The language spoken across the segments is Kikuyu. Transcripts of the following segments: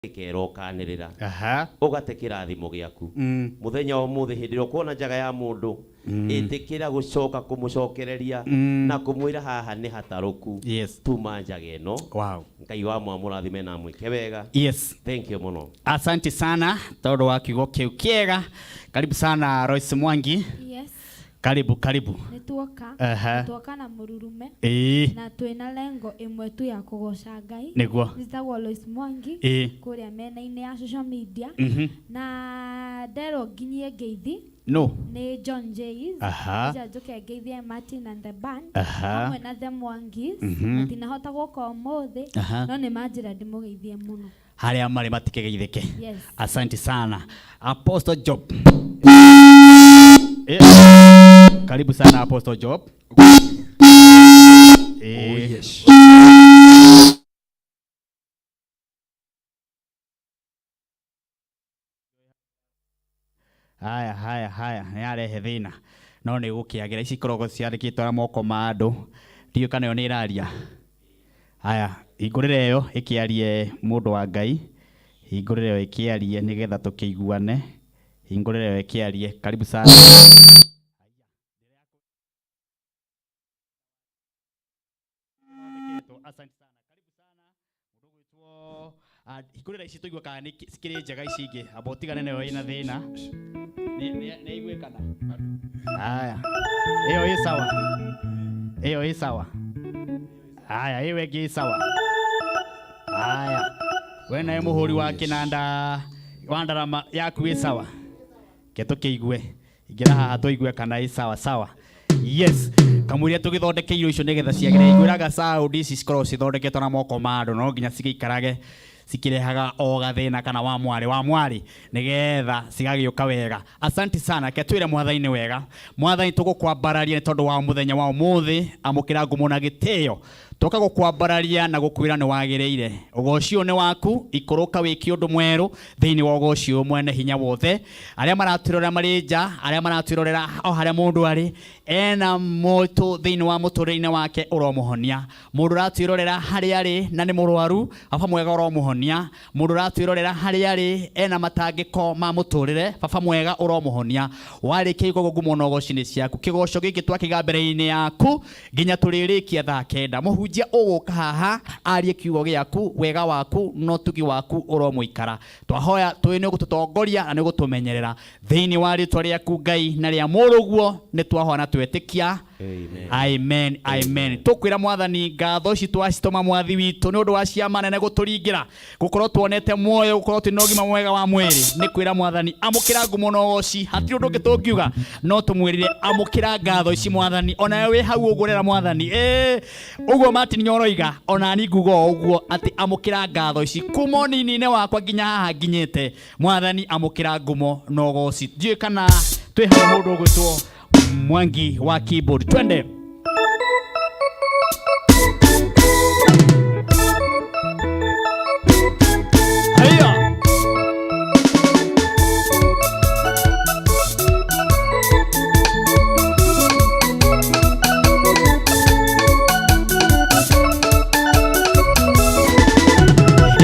Gĩkera ũkanĩrĩra ũgate kĩrathimo gĩaku. Mũthenya wa ũmũthĩ, hĩndĩ ĩrĩa ũkuona njaga ya mũndũ, ĩtĩkĩra gũcoka kũmũcokereria na kũmwĩra haha nĩ hatarũku. Tuma njaga ĩno. Ngai wa mwamũrathime na mwĩke wega. Thank you mũno. Asante sana tondũ wa kiugo kĩu kĩega. Karibu sana, Royce Mwangi. Yes. Karibu, karibu. Nĩ tuoka. Tuoka na mũrurume na twĩna lengo ĩmwe tu ya kũgoca Ngai. Njĩtagwo Lois Mwangi kũrĩa mĩena-inĩ ya social media, na nderwo nginyie ngeithi no nĩ John Jays. Nja njũke ngeithie Martin and the band hamwe na the Mwangis. Matinahota gũka ũmũthĩ, no nĩ manjĩra ndĩmũgeithie mũno. Harĩa marĩ matikegeithĩke. Yes. Asante sana, Apostle Job. Karibu sana, Apostle Job. Oh, yes. Haya, haya, haya, nĩ yarehe thĩna, no nĩ gũkĩagĩra. Ici ikoragwo ciandĩkĩtwo na moko ma andũ, ndiũĩ kana ĩyo nĩ ĩraria. Haya, hingũrĩra ĩyo ĩkĩarie, mũndũ wa Ngai. Hingũrĩra ĩyo ĩkĩarie nĩgetha tũkĩiguane. Hingũrĩra ĩyo ĩkĩarie. Karibu sana. Asante sana, karibu sana, mũndũ ũgwĩtwo. Hingũrĩra ici tũigue kana nĩ cikĩrĩ njega. Ici ingĩ amba ũtigane nayo, ĩna thĩna. Nĩ iguĩkana. Haya, ĩyo ĩ sawa, ĩyo ĩ sawa. Haya, ĩyo ĩngĩ ĩ sawa. Haya, we nawe mũhũri wa kĩnanda wa ndarama, yaku ĩ sawa? Ke tũkĩigue. Ingĩra haha tũigue kana ĩ sawa sawa. Yes, kamũira tũgĩthondekeirwo icio nĩgetha ciagĩre, ngwĩraga sound ici cikoragwo cithondeketwo na moko ma andũ, no nginya cigĩikarage cikĩrehaga o gathĩna kana wa mwarĩ wa mwarĩ nĩgetha cigagĩũka wega. Asante sana. Ke twĩre Mwathani nĩ wega. Mwathani, tũgũkwambararia nĩ tondũ wa mũthenya wa ũmũthĩ. Amũkĩra ngumo na gĩtĩo. Tũka gũkwambararia na gũkwĩra nĩ wagĩrĩire. Ũgoci ũyũ nĩ waku. Ikũrũka wĩke ũndũ mwerũ thĩinĩ wa ũgoci ũyũ. Mwene hinya wothe, arĩa maratwĩrorera marĩ nja, arĩa maratwĩrorera o harĩa mũndũ arĩ ena moto thĩinĩ wa mũtũrĩre-inĩ wake, ũromũhonia. Mũndũ ũratwĩrorera harĩa arĩ na nĩ mũrwaru, Baba mwega, ũromũhonia. Mũndũ ũratwĩrorera harĩa arĩ ena matangĩko ma mũtũrĩre, Baba mwega, ũromũhonia. Warĩkia igũgũ, ngumo na ũgoci nĩ ciaku. Kĩgoco gĩkĩ twakĩiga mbere-inĩ yaku nginya tũrĩrĩkia thaa 9. Mũhunjia ũgũka haha arie kiugo gĩaku, wega waku na ũtugi waku ũromũikara. Twahoya tũĩ nĩ ũgũtũtongoria na nĩ ũgũtũmenyerera. Thĩinĩ wa rĩtwa rĩaku Ngai na rĩa mũrũguo nĩ twahoya na twetĩkia. Amen. Amen, amen. Tũkwĩra Mwathani ngatho ici twacitũma Mwathi witũ nĩ ũndũ wa ciama nene gũtũringĩra, gũkorwo tuonete muoyo, gũkorwo twĩna ũgima mwega wa mwĩrĩ. Nĩ kwĩra Mwathani amũkĩra ngumo na ũgoci. Hatirĩ ũndũ ũngĩ tũngiuga, no tũmwĩrire amũkĩra ngatho ici, Mwathani. Onawe wĩ hau ũguo ũrera Mwathani ĩĩ ũguo Martin Nyoroiga, ona ni nguga o ũguo atĩ amũkĩra ngatho ici kuma ũnini-inĩ wakwa nginya haha nginyĩte. Mwathani, amũkĩra ngumo na ũgoci. Ndiũĩ kana twĩ hamwe. Mũndũ ũgwĩtwo Mwangi wa keyboard, twende. Haya.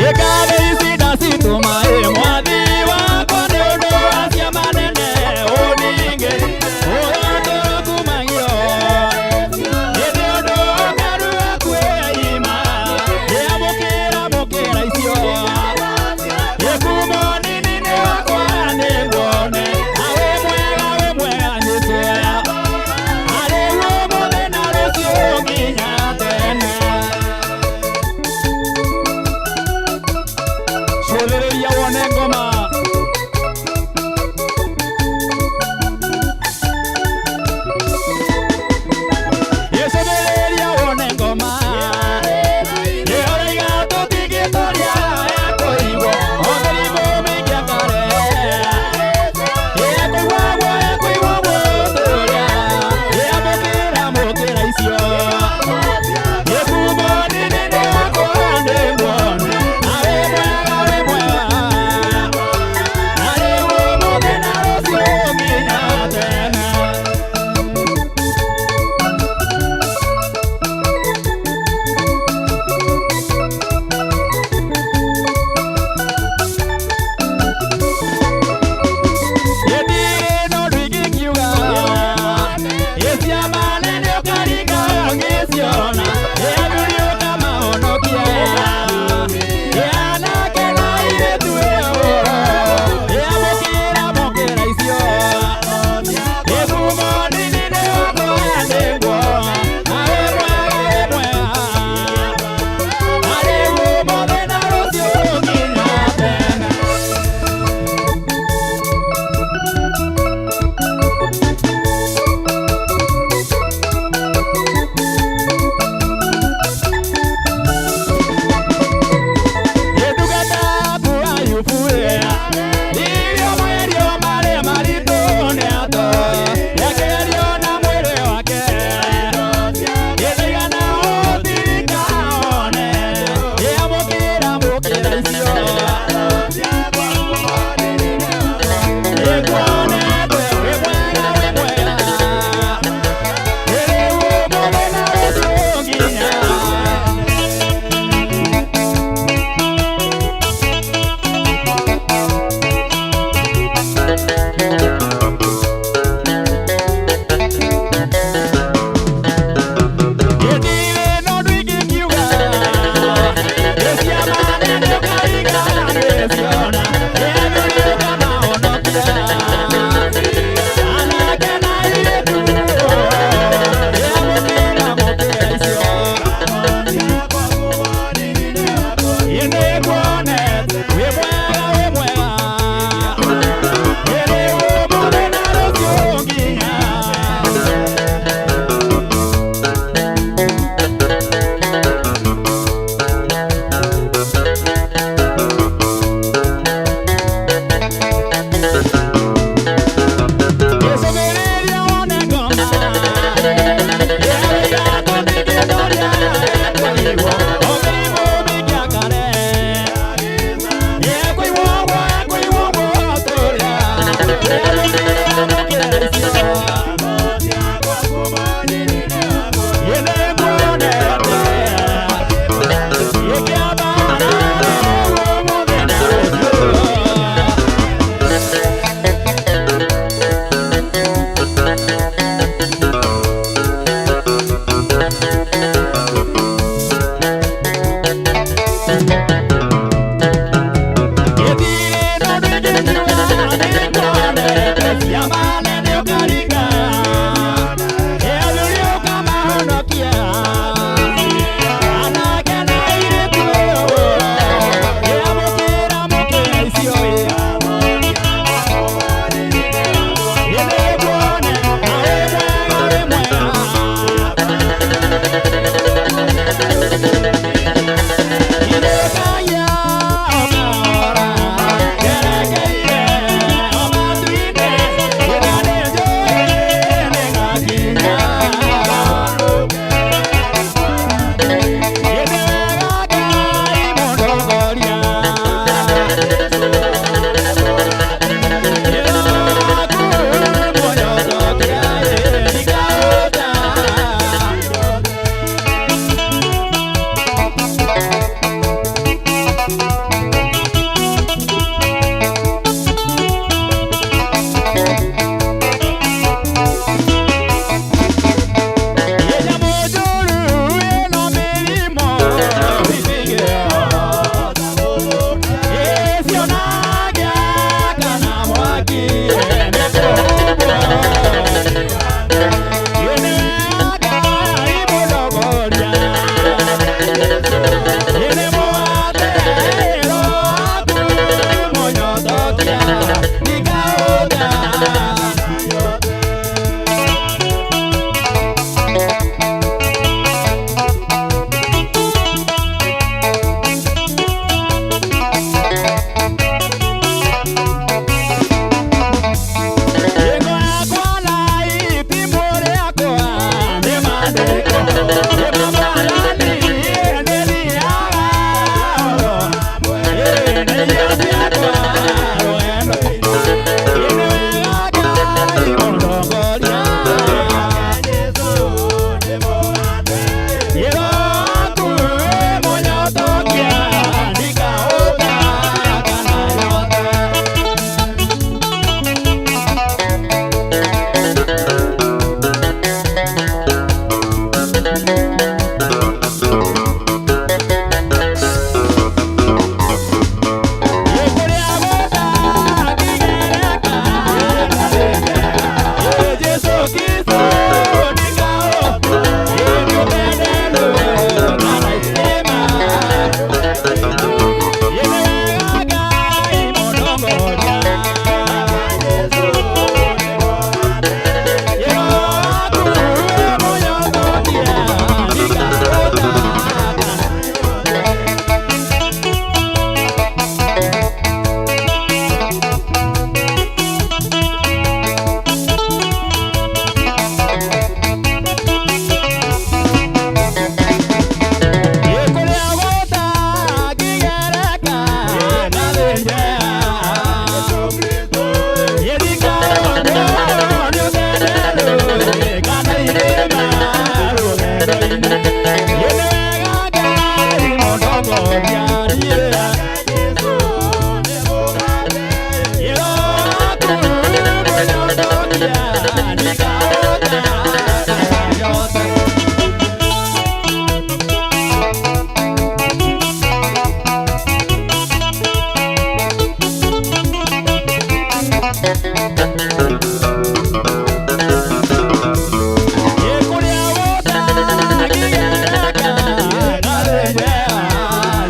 Ĩkare ici ndacitũma ĩ Mwathi wakwa nĩ ũndũ wa ciama nene ũninge ũratũra kumagio.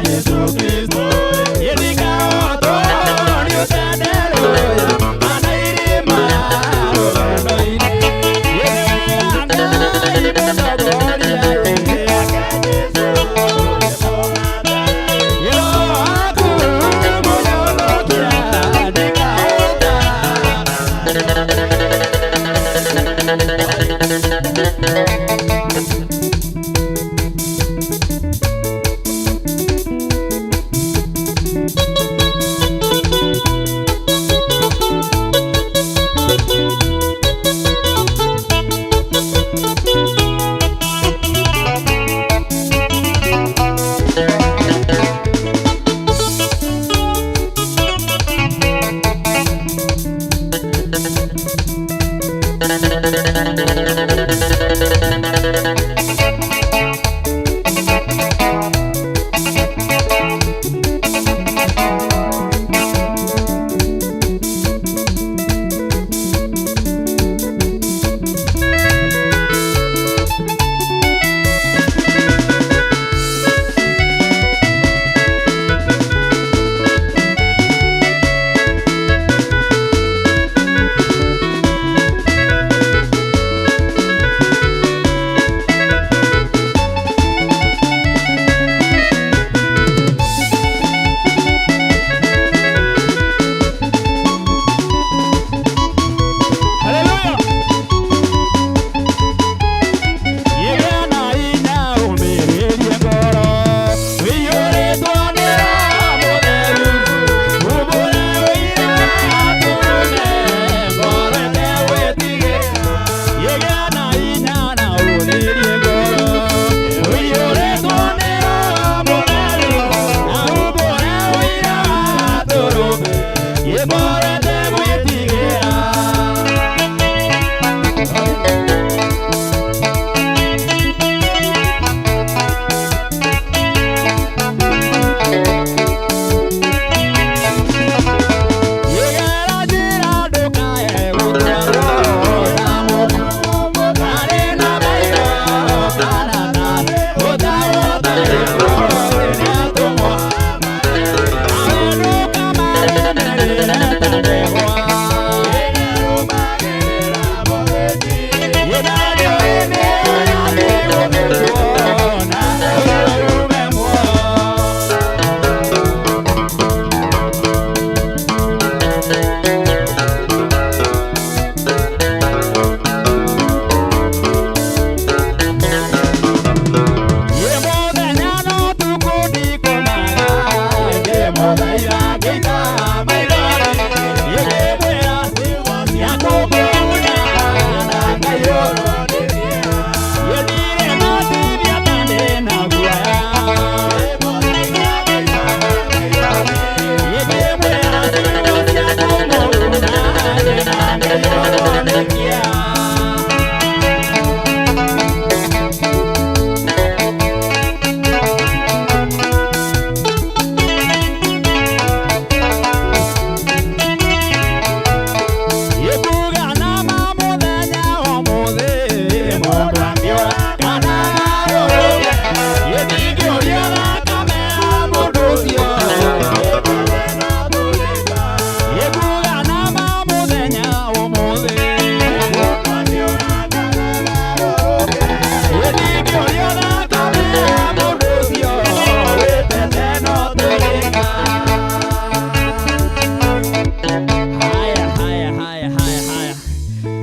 Yesu Kristo.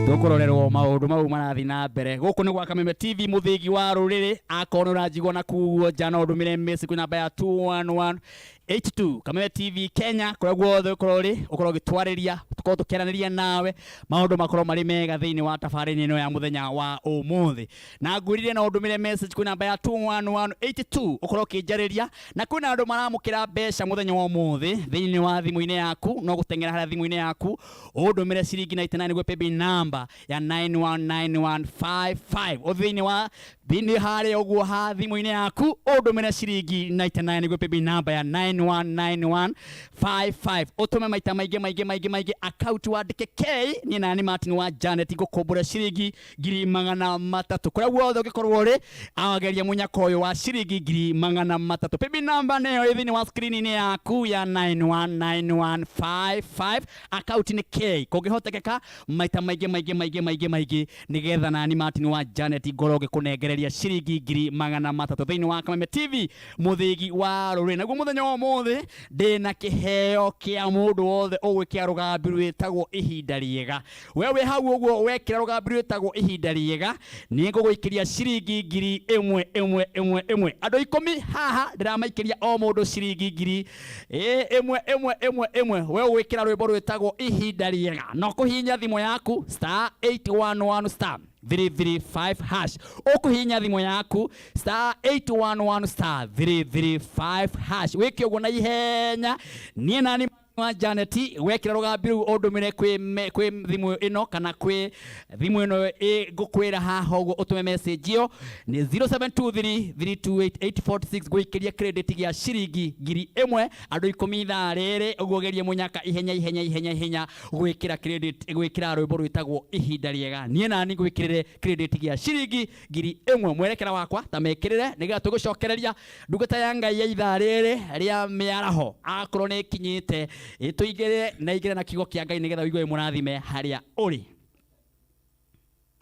Tũkũrorerwo maũndũ mau marathiĩ na mbere gũkũ nĩ gwa Kameme TV mũthĩgi wa rũrĩrĩ. Akorwo nĩ ũranjigua na kuo nja no ũndũmĩre message kwĩ namba ya 21182 Kameme TV Kenya, kũrĩa guothe ũkorwo ũrĩ, ũkorwo ũgĩtwarĩria, tũkorwo tũkĩaranĩria nawe, maũndũ makorwo marĩ mega thĩinĩ wa tabarĩra ĩno ya mũthenya wa ũmũthĩ. Na ngwĩrire no ũndũmĩre message kwĩ namba ya 21182 ũkorwo ũkĩnjarĩria, na kwĩna andũ maramũkĩra mbeca mũthenya wa ũmũthĩ thĩinĩ wa thimũ-inĩ yaku. No gũteng'era harĩa thimũ-inĩ yaku ũndũmĩre ciringi 99 nĩguo paybill number ya 919155 thĩinĩ wa thĩinĩ harĩa ũguo ha thimũ-inĩ yaku ũndũmĩre ciringi 99 nĩguo paybill number ya 919155, ũtũme maita maingĩ maingĩ maingĩ maingĩ, account wandĩke K niĩ nani Martin wa Janet ngũkũmbũra ciringi 300,000 kũrĩa guothe ũngĩkorwo ũrĩ, ageria mũnyaka ũyũ wa ciringi 300,000. Paybill number nĩyo ĩ thĩinĩ wa screen-inĩ yaku ya 919155, account nĩ K, kũngĩhotekeka maita maingĩ maingĩ maingĩ maingĩ maingĩ nĩgetha nani Martin wa Janet ngorwo ngĩkũnengereria ciringi 300,000 thĩinĩ wa Kameme TV mũthĩgi wa rũrĩrĩ. Naguo mũthenya wa ũmũthĩ ndĩna kĩheo kĩa mũndũ wothe ũgwĩkĩra rũgambi rwĩtagwo ihinda rĩega. We wĩ hau ũguo wekĩra rũgambi rwĩtagwo ihinda rĩega, nĩ ngũgũikĩria ciringi 1,000 ĩmwe ĩmwe ĩmwe. Andũ 10 haha ndĩramaikĩria o mũndũ ciringi 1,000 ĩmwe ĩmwe ĩmwe. We ũgwĩkĩra rwĩmbo rwĩtagwo ihinda rĩega, no kũhihinya thimũ yaku star 811 star 335 hash, ũkũhihinya thimũ yaku star 811 star 335 hash, wĩke ũguo na ihenya. Niĩ nani Wa Janet, wekĩra rũgambi rũu ũndũmĩre kwĩ thimũ ĩno kana kwĩ thimũ ĩno ĩngũkwĩra haha ũguo, ũtũme message ĩyo nĩ 0723328846. Ngũikĩria credit gĩa ciringi 1000 andũ 10 ithaa rĩrĩ. Ũguo gerie mũnyaka ihenya ihenya ihenya ihenya gwĩkĩra credit, gwĩkĩra rwĩmbo rwĩtagwo Ihinda Rĩega. Niĩ nani ngwĩkĩrĩre credit gĩa ciringi 1000. Mwerekera wakwa ta mekĩrĩre nĩgetha tũgũcokereria ndungata ya Ngai ya ithaa rĩrĩ rĩa mĩaraho, akorwo nĩ ĩkinyĩte ĩtũigĩre na igĩre na kiugo kĩa Ngai nĩgetha ũigue wĩ mũrathime harĩa ũrĩ.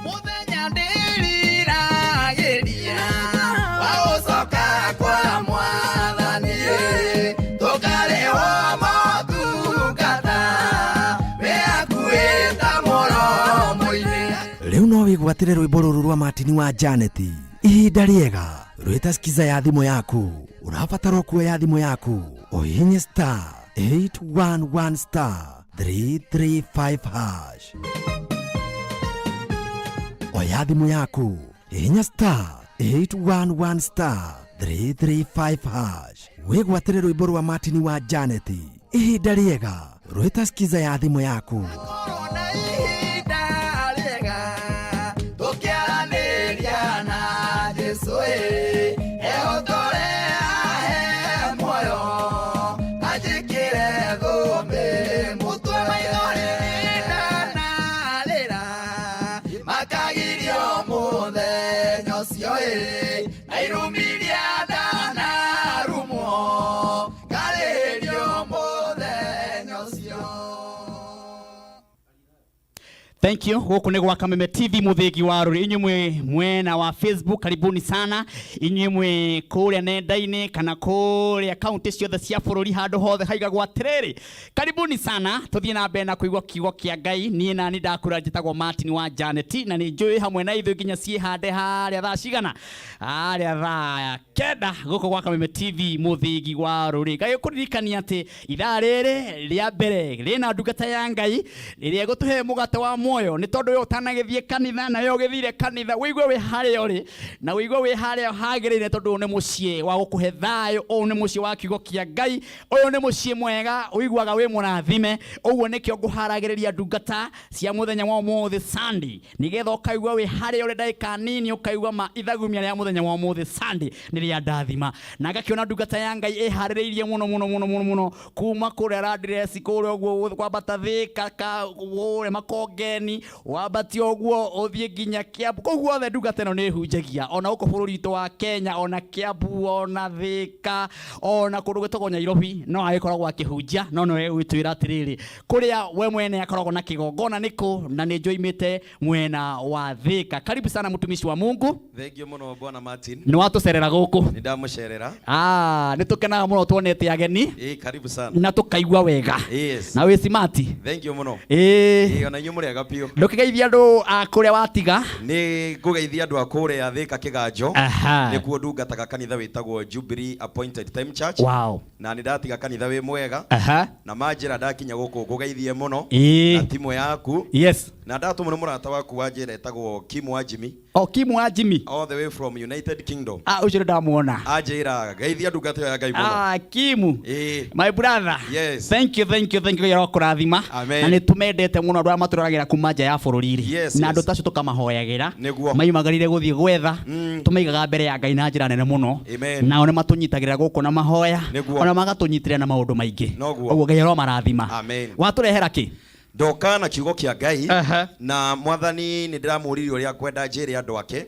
Mũthenya ndĩriragĩria wa gũcoka kwa Mwathani, tũkarĩhwo motungata wĩ hakuhĩ ta mũromo-inĩ. Rĩu no wĩgwatĩre rwĩmbo rũrũ rwa Martin wa Janet, Ihinda Rĩega, rwĩta skiza ya thimũ yaku. Ũrabatara kuoya thimũ yaku ũhihinye star 811 star 335 hash. Oya thimũ yaku, hihinya star 811 star 335 hash, wĩgwatĩre rwĩmbo rwa Martin wa Janet, Ihinda Rĩega, rwĩta skiza ya thimũ yaku. Korwo na ihinda rĩega tũkĩaranĩria na Jesũ, ĩ ehotore ahe muoyo anjĩkĩre thũmbĩ mũtwe. Maithori ndanarĩra makagirio mũthenya ũcio, ĩ na irumiria ndanarumwo ngarĩrio mũthenya ũcio. Thank you. Gũkũ nĩ gwa Kameme TV, mũthĩgi wa rũrĩ. Inyuĩ mwĩ mwena wa Facebook, karibuni sana. Inyuĩ mwĩ kũrĩa nenda-inĩ kana kũrĩa kaunti ciothe cia bũrũri, handũ hothe haigagwo atĩrĩrĩ. Karibuni sana. Tũthiĩ na mbere na kũigua kiugo kĩa Ngai. Niĩ nani ndakũra njĩtagwo Martin wa Janet, na nĩ njũĩ hamwe na ithuĩ nginya ciĩhande harĩa thaa cigana? Harĩa thaa 9 gũkũ gwa Kameme TV, mũthĩgi wa rũrĩ. Ngai ũkũririkania atĩ ithaa rĩrĩ rĩa mbere rĩna ndungata ya Ngai rĩrĩa ĩgũtũhe mũgate wa muoyo, nĩ tondũ we ũtanagĩthiĩ kanitha na we ũgĩthire kanitha, wĩigue wĩ harĩa ũrĩ na wĩigue wĩ harĩa hagĩrĩire, tondũ ũyũ nĩ mũciĩ wa gũkũhe thayũ, ũyũ nĩ mũciĩ wa kiugo kĩa Ngai, ũyũ nĩ mũciĩ mwega ũiguaga wĩ mũrathime. Ũguo nĩkĩo ngũharagĩrĩria ndungata cia mũthenya wa ũmũthĩ Sunday, nĩgetha ũkaigua wĩ harĩa ũrĩ ndagĩka nini, ũkaigua ma ithagumia rĩa mũthenya wa ũmũthĩ Sunday nĩ rĩa ndathima. Na ngakĩona ndungata ya Ngai ĩharĩrĩirie mũno mũno mũno mũno mũno kuma kũrĩa Landiresi kũrĩa ũguo kwambata Thĩka kũrĩa Makongeni, wambatie ũguo ũthiĩ nginya Kiambu, kũu guothe ndungata ĩno nĩ ĩhunjagia, ona gũkũ bũrũri witũ wa Kenya, ona Kiambu, ona Thĩka, ona kũndũ gwĩtagwo Nairobi no agĩkoragwo akĩhunjia. No nĩwe gwĩtwĩra atĩrĩrĩ, kũrĩa we mwene akoragwo na kĩgongona nĩkũ, na nĩ njoimĩte mwena wa Thĩka. Karibu sana, mtumishi wa Mungu. Thengiũ mũno, bwana Martin. Nĩ watũcerera gũkũ. Nĩ ndamũcerera. Ah, nĩ tũkenaga mũno tuonete ageni. Ĩĩ, karibu sana. Na tũkaigua wega. Yes. Na wĩ simati. Thengiũ mũno. Ĩĩ. Ĩĩ, ona inyuĩ mũrĩ ega biũ. Ndũkĩgeithia andũ a kũrĩa watiga. Nĩ ngũgeithia andũ a kũrĩa Thĩka Kĩganjo. Nĩkuo ndungataga kanitha wĩtagwo Jubilee Appointed Time Church. Na nĩ ndatiga kanitha wĩ mwega. Na manjĩra ndakinya gũkũ ngũgeithie mũno. Na timu yaku. Na ndatũmwo nĩ mũrata waku wa njĩra etagwo Kim wa Jimmy. O Kim wa Jimmy. All the way from United Kingdom. Ah, ũcio nĩ ndamuona. Anjĩra geithia ndungata ĩyo ya Ngai mũno. Ah, Kimu. Ĩĩ. My brother. Yes. Thank you, thank you, thank you. Ngai kũrathima. Amen. Na nĩ tũmendete mũno andũ arĩa matũroragĩra kuma nja ya bũrũri rĩ. Yes, Na yes. andũ tacio tũkamahoyagĩra. Nĩguo. Maimagarire gũthiĩ gwetha. Tũmaigaga mbere ya Ngai na njĩra nene mũno. Amen. Nao nĩ matũnyitagĩrĩra gũkũ na mahoya. Nĩguo. Ona magatũnyitĩrĩra na maũndũ maingĩ. Noguo. Ũguo Ngai aromarathima. Amen. Watũrehera kĩ? Ndoka na kiugo kĩa Ngai. Na Mwathani nĩ ndĩramũririe ũrĩa kwenda njĩre andũ ake.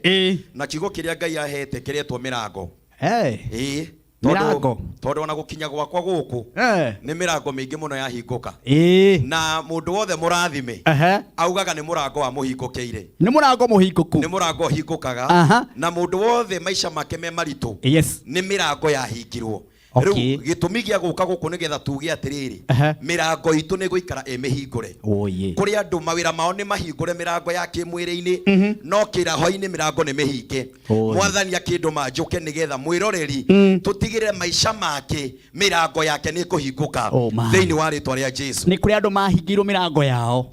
Na kiugo kĩrĩa Ngai ahete kĩretwo mĩrango. Hey. Ĩĩ. Mĩrango. Tondũ ona gũkinya gwakwa gũkũ nĩ mĩrango mĩingĩ mũno yahingũka. Na mũndũ wothe mũrathime augaga nĩ mũrango wa mũhingũkĩire. Nĩ mũrango mũhingũku. Nĩ mũrango ũhingũkaga. Na mũndũ wothe maica make me maritũ nĩ mĩrango yahingirwo. Rĩu gĩtũmi gĩa gũka gũkũ nĩgetha tuge atĩrĩrĩ, mĩrango itũ nĩ gũikara ĩ mĩhingũre. Kũrĩ andũ mawĩra mao nĩ mahingũre mĩrango ya kĩmwĩrĩ-inĩ, no kĩraho-inĩ mĩrango nĩ mĩhinge. Mwathani akĩndũma njũke nĩgetha mwĩroreri tũtigĩrĩre maica make mĩrango yake nĩ ĩkũhingũka thĩinĩ wa rĩtwa rĩa Jesu. Nĩ kũrĩ andũ mahingĩirwo mĩrango yao.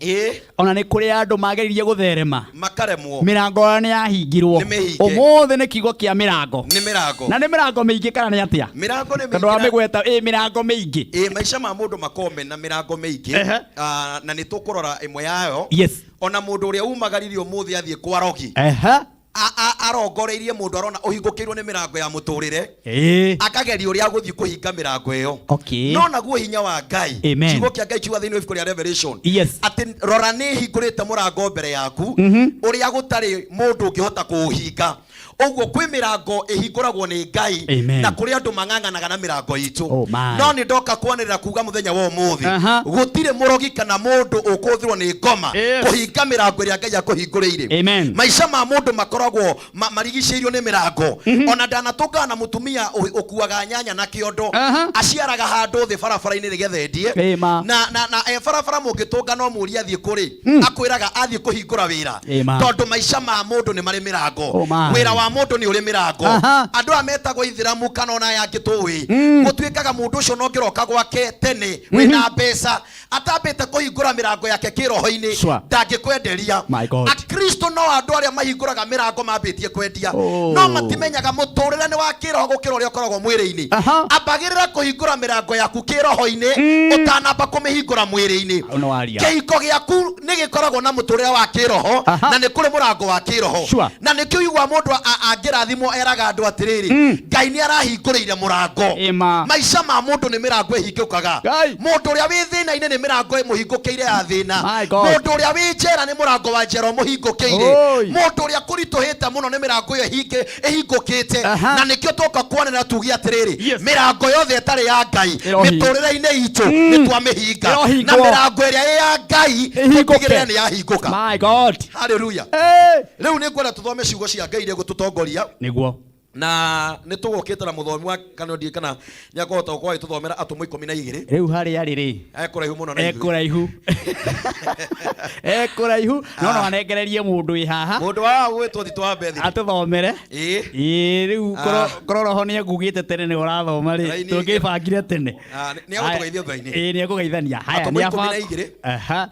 Ona nĩ kũrĩ andũ mageririe gũtherema, makaremwo, mĩrango yao nĩ yahingirwo. Nĩ mĩhinge. Ũmũthĩ nĩ kiugo kĩa mĩrango. Nĩ mĩrango. Na nĩ mĩrango mĩingĩ kana nĩ atĩa? Mĩrango nĩ Tondũ wa mĩgweta ĩ mĩrango mĩingĩ. Ĩ maica ma mũndũ makoragwo mena mĩrango mĩingĩ. Na nĩ tũkũrora ĩmwe yayo. Ona mũndũ ũrĩa umagaririe ũmũthĩ athiĩ kwa rogi. Arongoreirie mũndũ arona ũhingũkĩirwo nĩ mĩrango ya mũtũrĩre. Akageria ũrĩa agũthiĩ kũhinga mĩrango ĩyo. No naguo hinya wa Ngai. Amen. Kiugo kĩa Ngai kiuga thĩinĩ wa ibuku rĩa Revelation. Atĩ rora nĩ hingũrĩte mũrango mbere yaku ũrĩa gũtarĩ mũndũ ũngĩhota kũũhinga. Ũguo kwĩ mĩrango ĩhingũragwo nĩ Ngai. Amen. Na kũrĩ andũ mang'ang'anaga na mĩrango itũ. Oh my. No nĩ ndoka kwanĩrĩra kuga mũthenya wa ũmũthĩ. Gũtirĩ mũrogi kana mũndũ ũkũhũthĩrwo nĩ ngoma kũhinga mĩrango ĩrĩa Ngai akũhingũrĩire. Amen. Maica ma mũndũ makoragwo marigicĩirio nĩ mĩrango. Ona ndanatũngana na mũtumia ũkuaga nyanya na kĩondo. Aciaraga handũ thĩ barabara-inĩ nĩgetha endie. Ĩma. Na e barabara mũngĩtũnga no mũrie athiĩ kũrĩ. Akwĩraga athiĩ kũhingũra wĩra. Ĩma. Tondũ maica ma mũndũ nĩ marĩ mĩrango. Oh my. Wĩra wa mũndũ nĩ ũrĩ mĩrango. Andũ aya metagwo ithĩramu kana ona aya angĩ tũĩ. Gũtuĩkaga mũndũ ũcio no ũngĩroka gwake tene wĩna mbeca atambĩte kũhingũra mĩrango yake kĩroho-inĩ ndangĩkwenderia. My God. Akristo no andũ arĩa mahingũraga mĩrango mambĩtie kwendia. No matimenyaga mũtũrĩre nĩ wa kĩroho gũkĩra ũrĩa ũkoragwo mwĩrĩ-inĩ. Ambagĩrĩra kũhingũra mĩrango yaku kĩroho-inĩ ũtanamba kũmĩhingũra mwĩrĩ-inĩ. Hau nĩ waria. Kĩhiko gĩaku nĩ gĩkoragwo na mũtũrĩre wa kĩroho na nĩ kũrĩ mũrango wa kĩroho. Na nĩkĩo ũiguaga mũndũ angĩrathimwo eraga andũ atĩrĩrĩ, Ngai nĩ arahingũrĩire mũrango. Ĩma. Maica ma mũndũ nĩ mĩrango ĩhingũkaga. Ngai. Mũndũ ũrĩa wĩ thĩna-inĩ nĩ mĩrango ĩmũhingũkĩire ya thĩna. My God. Mũndũ ũrĩa wĩ njera nĩ mũrango wa njera ũmũhingũkĩire. Oi. Mũndũ ũrĩa kũritũhĩte mũno nĩ mĩrango ĩyo ĩhingũkĩte. Na nĩkĩo twoka kwanĩrĩra tuge atĩrĩrĩ, mĩrango yothe ĩtarĩ ya Ngai Ĩrohi- mĩtũrĩre-inĩ itũ nĩ twamĩhinga. Ĩrohingwo. Na mĩrango ĩrĩa ĩ ya Ngai Ĩhingũke. tũtigĩrĩre nĩ yahingũka. My God. Hallelujah. Hey. Rĩu nĩ ngwenda tũthome ciugo cia Ngai iria igũtũtongoria. Nĩguo. Na nĩ tũgũkĩte na mũthomi wa kana ndiĩ kana nĩ akũhota gũkorwo agĩtũthomera atũmwo ikũmi na igĩrĩ. Rĩu harĩa arĩ rĩ? Ekũraihu mũno na ithuĩ. Ekũraihu. Ekũraihu. No no anengererie mũndũ wĩ haha. Mũndũ wa gwĩtwo Tito wa Bethlehem. Atũthomere. Ĩĩ. Ĩĩ, rĩu korwo roho nĩ angugĩte tene nĩ ũrathoma rĩ, Raini- tũngĩbangire tene. Nĩ agũtũgeithia thutha-inĩ. Ĩĩ, nĩ ekũgeithania. Haya, Atũmwo nĩ ikũmi na aba- igĩrĩ.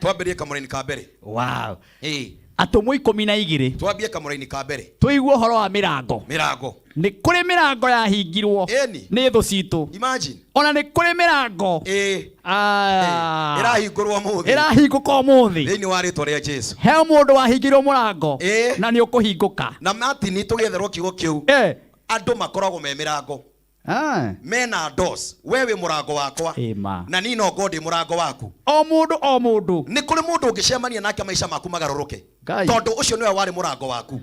Twambĩrĩrie kamũraini ka mbere. Wow. Ĩĩ. Atũmwo ikũmi na igĩrĩ. Twambie kamũraini ka mbere. Tũigue ũhoro wa mĩrango. Mĩrango. Nĩ kũrĩ mĩrango yahingirwo Ĩni. nĩ thũ citũ. Imagine. Ona nĩ kũrĩ mĩrango. Ĩĩ. Ĩrahingũrwo ũmũthĩ. Ĩrahingũka ũmũthĩ. Thĩinĩ wa rĩtwa rĩa Jesu. He mũndũ wahingĩirwo mũrango. Ĩĩ. Na nĩ ũkũhingũka. Na Martin tũgĩetherwo kiugo kĩu. Andũ makoragwo me mĩrango. Mena doors. We wĩ mũrango wakwa. Ĩma. Na niĩ no ngorwo ndĩ mũrango waku. O mũndũ o mũndũ. Nĩ kũrĩ mũndũ ũngĩcemania nake maica maku magarũrũke. Ngai. Tondũ ũcio nĩwe warĩ mũrango waku.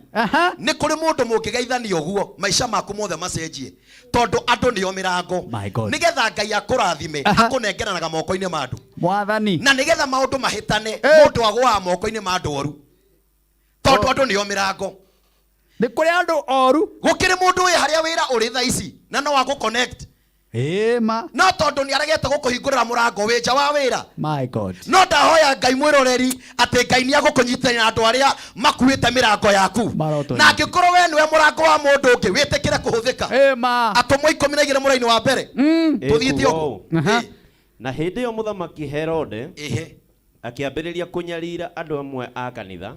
Nĩ kũrĩ mũndũ mũngĩgeithania ũguo maica maku mothe macenjie. Tondũ andũ nĩo mĩrango. My God. Nĩgetha Ngai akũrathime, akũnengeranaga moko-inĩ ma andũ. Mwathani. Na nĩgetha maũndũ mahĩtane, mũndũ agũaga moko-inĩ ma andũ oru. Tondũ andũ nĩo mĩrango. Nĩ kũrĩ andũ oru. Gũkĩrĩ mũndũ wĩ harĩa wĩra ũrĩ thaa ici na no agũ connect. Ĩma. No tondũ nĩ aregete gũkũhingũrĩra mũrango wĩ nja wa wĩra. My God. No ndahoya Ngai mwĩroreri atĩ Ngai nĩ agũkũnyitithania na andũ arĩa makuĩte mĩrango yaku. Marotwo Na angĩkorwo we nĩwe mũrango wa mũndũ ũngĩ, wĩtĩkĩre kũhũthĩka. Ĩma. Atũmwo ikũmi na igĩrĩ mũraini wa mbere. Tũthiĩte ũguo. Na hĩndĩ ĩyo mũthamaki Herode akĩambĩrĩria kũnyarira andũ amwe a kanitha.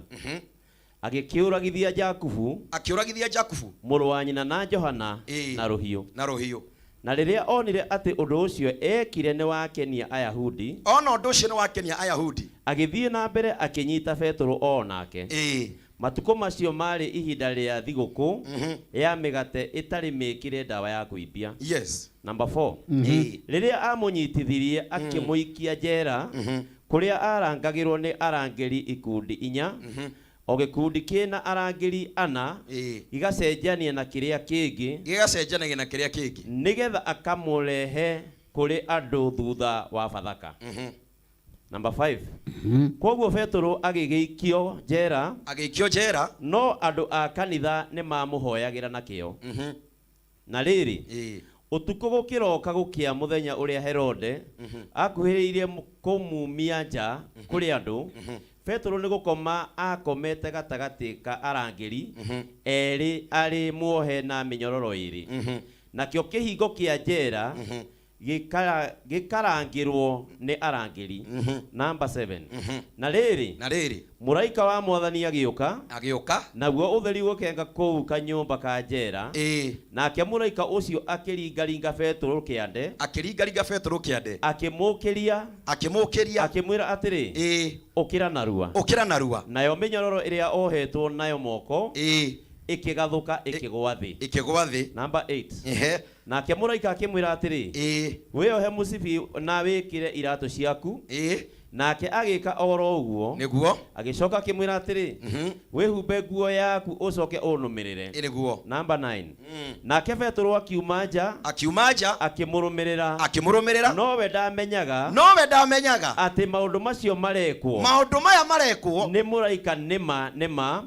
Agĩkĩũragithia Jakubu. Akĩũragithia Jakubu. Mũrũ wa nyina na Johana na rũhiũ. Na rũhiũ. Na rĩrĩa onire atĩ ũndũ ũcio ekire nĩ wakenia Ayahudi. Ona ũndũ ũcio nĩ wakenia Ayahudi. Agĩthiĩ na mbere akĩnyita Petero o nake. Matukũ macio marĩ ihinda rĩa thigũkũ ya mĩgate ĩtarĩ mĩkĩre ndawa ya kũimbia. Number 4. Rĩrĩa amũnyitithirie akĩmũikia njera kũrĩa arangagĩrwo nĩ arangĩri ikundi inya. O gĩkundi kĩna arangĩri ana gĩgacenjania na kĩrĩa kĩngĩ. Gĩgacenjanagia na kĩrĩa kĩngĩ. Nĩgetha akamũrehe kũrĩ andũ thutha wa Bathaka. Number 5. Kwoguo Petero agĩgĩikio njera. Agĩikio njera. No andũ a kanitha nĩ mamũhoyagĩra na kĩyo. Na rĩrĩ, ũtukũ gũkĩroka gũkĩa mũthenya ũrĩa Herode akuhĩrĩirie kũmumia nja kũrĩ andũ, Petero nĩ gũkoma akomete gatagatĩ ka arangĩri erĩ arĩ muohe na mĩnyororo ĩrĩ. Nakĩo kĩhingo kĩa njera Gĩkarangĩrwo nĩ arangĩri. Namba 7. Na rĩrĩ, Na rĩrĩ, mũraika wa Mwathani agĩũka, Agĩũka. Naguo ũtheri ũgĩkenga kũu kanyũmba ka njera. Nake mũraika ũcio akĩringaringa Petero kĩande, Akĩringaringa Petero kĩande. Akĩmũũkĩria, Akĩmũũkĩria. Akĩmwĩra atĩrĩ, Ũkĩra narua. Ũkĩra narua. Nayo mĩnyororo ĩrĩa ohetwo nayo moko ĩkĩgathũka ĩkĩgũa thĩ. Ĩkĩgũa thĩ. Namba 8. Nake mũraika akĩmwĩra atĩrĩ, Wĩohe mũcibi na wĩkĩre iratũ ciaku. Nake agĩka oro ũguo. Agĩcoka akĩmwĩra atĩrĩ, Wĩhumbe nguo yaku ũcoke ũnũmĩrĩre. Namba 9. Nake Petero akiuma nja, Akiuma nja. Akĩmũrũmĩrĩra. Akĩmũrũmĩrĩra. Nowe ndamenyaga Nowe ndamenyaga atĩ maũndũ macio marekwo maũndũ maya marekwo nĩ mũraika nĩma nĩma,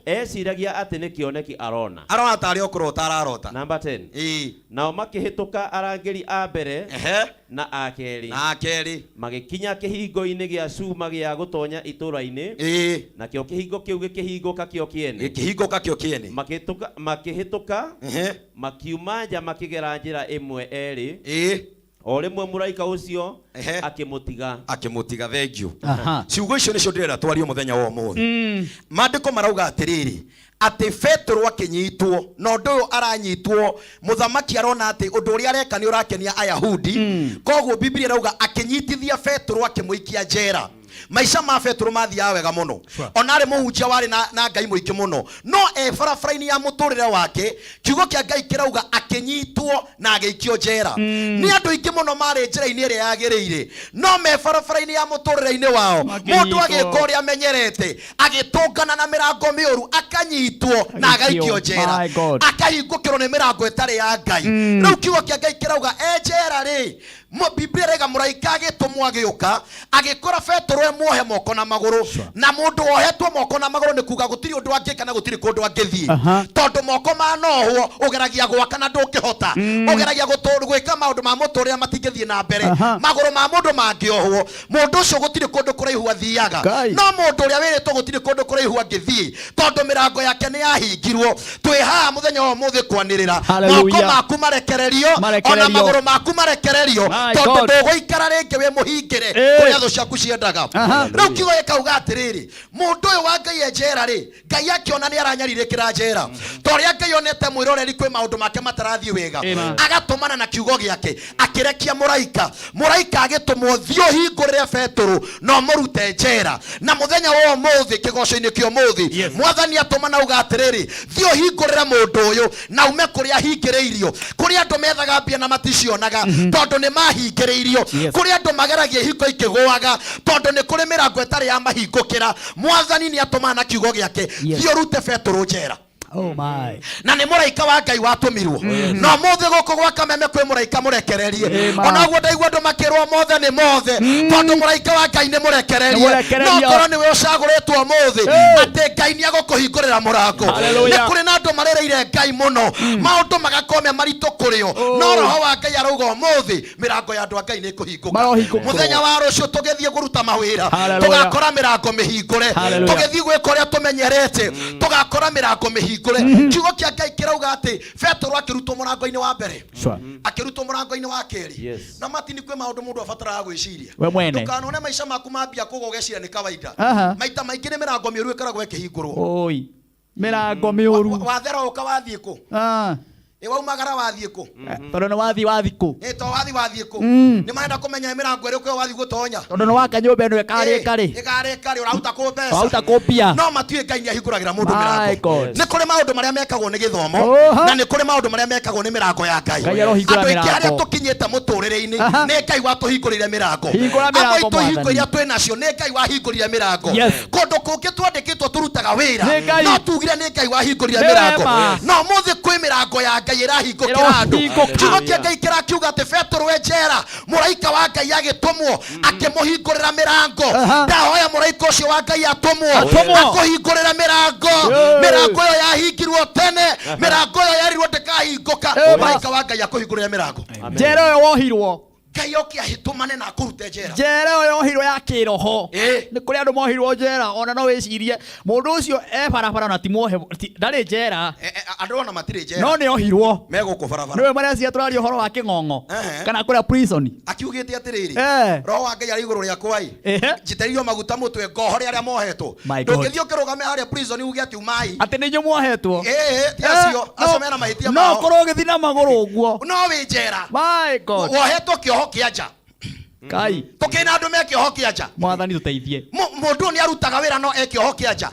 eciragia atĩ nĩ kĩoneki arona. Arona tarĩ o kũrota ararota. Namba 10. Nao makĩhĩtũka arangĩri a mbere na a kerĩ, Na a kerĩ, magĩkinya kĩhingo-inĩ gĩa cuma gĩa gũtonya itũũra-inĩ, nakĩo kĩhingo kĩu gĩkĩhingũka kĩo kĩene. Gĩkĩhingũka kĩo kĩene. Makĩhĩtũka, makiuma nja makĩgera njĩra ĩmwe erĩ, o rĩmwe mũraika ũcio akĩmũtiga. Akĩmũtiga. Thank you. Ciugo icio nĩcio ndĩrenda twarie mũthenya wa ũmũthĩ. Maandĩko marauga atĩrĩrĩ, atĩ Petero akĩnyitwo, na ũndũ ũyũ aranyitwo, mũthamaki arona atĩ ũndũ ũrĩa areka nĩ ũrakenia Ayahudi. Koguo Biblia ĩrauga akĩnyitithia Petero akĩmũikia njera. Maica ma Petero mathiaga wega mũno, ona arĩ mũhunjia warĩ na Ngai mũingĩ mũno, no e barabara-inĩ ya mũtũrĩre wake, kiugo kĩa Ngai kĩrauga akĩnyitwo na agĩikio njera. Nĩ andũ aingĩ mũno marĩ njĩra-inĩ ĩrĩa yagĩrĩire, no me barabara-inĩ ya mũtũrĩre-inĩ wao, mũndũ Makĩnyitwo. agĩka ũrĩa amenyerete, agĩtũngana na mĩrango mĩũru, akanyitwo na agaikio Agĩikio. njera. My God. Akahingũkĩrwo nĩ mĩrango ĩtarĩ ya Ngai. Rĩu kiugo kĩa Ngai kĩrauga e njera rĩ, Biblia ĩrauga mũraika agĩtũmwo agĩũka agĩkora Petero e muohe moko na magũrũ. Na mũndũ wohetwo moko na magũrũ nĩ kuga gũtirĩ ũndũ angĩka na gũtirĩ kũndũ angĩthiĩ, tondũ moko manohwo ũgeragia gwaka na ndũngĩhota, ũgeragia gwĩka maũndũ ma mũtũrĩre matingĩthiĩ na mbere. Magũrũ ma mũndũ mangĩohwo, mũndũ ũcio gũtirĩ kũndũ kũraihu athiaga. Ngai. No mũndũ ũrĩa wĩrĩtwo gũtirĩ kũndũ kũraihu angĩthiĩ, tondũ mĩrango yake nĩ yahingirwo. Twĩ haha mũthenya wa ũmũthĩ kwanĩrĩra, Hallelujah. moko maku marekererio, ona Marekererio. magũrũ maku marekererio, My tondũ God. ndũgũikara rĩngĩ wĩ mũhingĩre kũrĩa thũ ciaku ciendaga. Rĩu kiugo gĩkauga atĩrĩrĩ, mũndũ ũyũ wa Ngai e njera rĩ, Ngai akĩona nĩ aranyarirĩkĩra njera, ta ũrĩa Ngai onete mwĩroreri kwĩ maũndũ make matarathiĩ wega, agatũmana na kiugo gĩake, akĩrekia mũraika. Mũraika agĩtũmwo, thiĩ ũhingũrĩre Betũrũ na ũmũrute njera. Na mũthenya wa ũmũthĩ, kĩgoco-inĩ kĩa ũmũthĩ, Mwathani atũmana auga atĩrĩrĩ, thiĩ ũhingũrĩre mũndũ ũyũ na ume kũrĩa ahingĩrĩirio. Kũrĩ andũ methaga mbia na maticionaga tondũ nĩ mahingĩrĩirio. Kũrĩ andũ mageragia ihingo ikĩgũaga tondũ nĩ kũrĩ mĩrango ĩtarĩ ya mahingũkĩra. Mwathani nĩ atũmana na kiugo gĩake, thiĩ ũrute Betũrũ njera. Oh my. Na nĩ mũraika wa Ngai watũmirwo. Na ũmũthĩ gũkũ gwa Kameme kwĩ mũraika mũrekererie. Amen. Ona ũguo ndaigua andũ makĩrwo mothe nĩ mothe, tondũ mũraika wa Ngai nĩ mũrekererie. Nĩ mũrekererie. No korwo nĩwe ũcagũrĩtwo ũmũthĩ, atĩ Ngai nĩ egũkũhingũrĩra mũrango. Hallelujah. Nĩ kũrĩ na andũ marereire Ngai mũno, maũndũ magakorwo me maritũ kũrĩ o, no roho wa Ngai arauga ũmũthĩ mĩrango ya andũ a Ngai nĩ ĩkũhingũka. Marohingũkwo. Mũthenya wa rũciũ tũgĩthiĩ kũruta mawĩra, Hallelujah. tũgakora mĩrango mĩhingũre. Hallelujah. Tũgĩthiĩ gwĩka ũrĩa tũmenyerete, tũgakora mĩrango mĩhingũre. Kiugo kĩa Ngai kĩrauga atĩ Petero akĩrutwo mũrango-inĩ wa mbere, akĩrutwo mũrango-inĩ wa kerĩ. Na Martin, kwĩ maũndũ mũndũ abataraga gwĩciria We mwene. Ndũkanone maica maku mambia kũgwa ũgeciria nĩ kawaida. Maita maingĩ nĩ mĩrango mĩũru ĩkoragwo ĩkĩhingũrwo. Oi. Mĩrango mĩũru. Wathera ũka wathiĩ kũ? Ĩ waumagara wathiĩ kũ? Tondũ nĩ wathiĩ wathiĩ kũ? Ĩ to wathiĩ wathiĩ kũ? Nĩ marenda kũmenya mĩrango ĩrĩkũ ĩyo wathiĩ gũtonya. Tondũ nĩ waka nyũmba ĩno ĩkarĩka rĩ? Ĩkarĩka rĩ, ũraruta kũ mbeca? Waruta kũ mbia? No matiũĩ Ngai nĩ ahingũragĩra mũndũ My mĩrango. God. Nĩ kũrĩ maũndũ marĩa mekagwo nĩ gĩthomo, na nĩ kũrĩ maũndũ marĩa mekagwo nĩ mĩrango ya Ngai. Ngai arohingũra Andũ aingĩ harĩa mĩrango. tũkinyĩte mũtũrĩre-inĩ, nĩ Ngai watũhingũrĩire mĩrango. Hingũra Amwe mĩrango, aitũ ihingo Mwathani. iria twĩ nacio nĩ Ngai wahingũrire mĩrango. Kũndũ kũngĩ twandĩkĩtwo tũrutaga wĩra, Nĩ Ngai. no tugire nĩ Ngai wahingũrire Nĩ mĩrango. wema. No ũmũthĩ kwĩ mĩrango ya Ngai ĩrahingũkĩra andũ. Ĩrohingũka. Kiugo kĩa Ngai kĩrakiuga atĩ Petero e njera, mũraika wa Ngai agĩtũmwo akĩmũhingũrĩra mĩrango. Ndahoya mũraika ũcio wa Ngai atũmwo Atũmwo. akũhingũrĩre mĩrango. Mĩrango ĩyo yahingirwo tene, mĩrango ĩyo yerirwo ndĩkahingũka, mũraika wa Ngai akũhingũrĩre mĩrango. Njera ĩyo wohirwo. Ngai oke ahĩtũmane na akũrute njera. Njera ĩyo yohirwo ya kĩroho. Nĩ kũrĩ andũ mohirwo njera, ona no wĩcirie mũndũ ũcio e barabara na ti muohe, ndarĩ njera. Andũ ona matirĩ njera. No nĩ ohirwo. Me gũkũ barabara. Nĩwe marecia tũraria ũhoro wa kĩng'ong'o. Kana kũrĩa prison. Akiugĩte atĩrĩrĩ, Roho wa Ngai arĩ igũrũ rĩakwa ĩ. Njitĩrĩirio maguta mũtwe ngohore arĩa mohetwo. Ndũngĩthiĩ ũkĩrũgame harĩa prison uge atĩ umai. Atĩ nĩ inyuĩ muohetwo. Ti acio, acio mena mahĩtia mao. No ũkorwo ũgĩthiĩ na magũrũ ũguo. No wĩ njera. My God. Wohetwo kĩoho kĩa nja. Kai. Tũkĩna andũ me kĩoho kĩa nja. Mwathani tũteithie. Mũndũ nĩ arutaga wĩra no e kĩoho kĩa nja.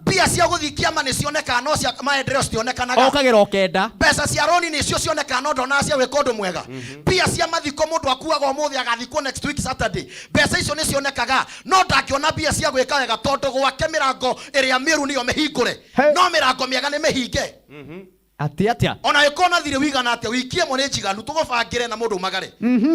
Mbia cia gũthiĩ kĩama nĩ cionekaga no cia maendeleo citionekanaga. Okagĩra o kenda. Mbeca cia roni nĩcio cionekaga no ndonaga cia gwĩka ũndũ mwega. Mbia cia mathiko mũndũ akuaga ũmũthĩ agathikwo next week Saturday. Mbeca icio nĩ cionekaga no ndangĩona mbia cia gwĩka wega tondũ gwake mĩrango ĩrĩa mĩũru nĩyo mĩhingũre. No mĩrango mĩega nĩ mĩhinge. Atĩ atĩa? Ona ĩkorwo na thirĩ wigana atĩa, wiki ĩmwe nĩ njiganu tũgũbangĩre na mũndũ umagare.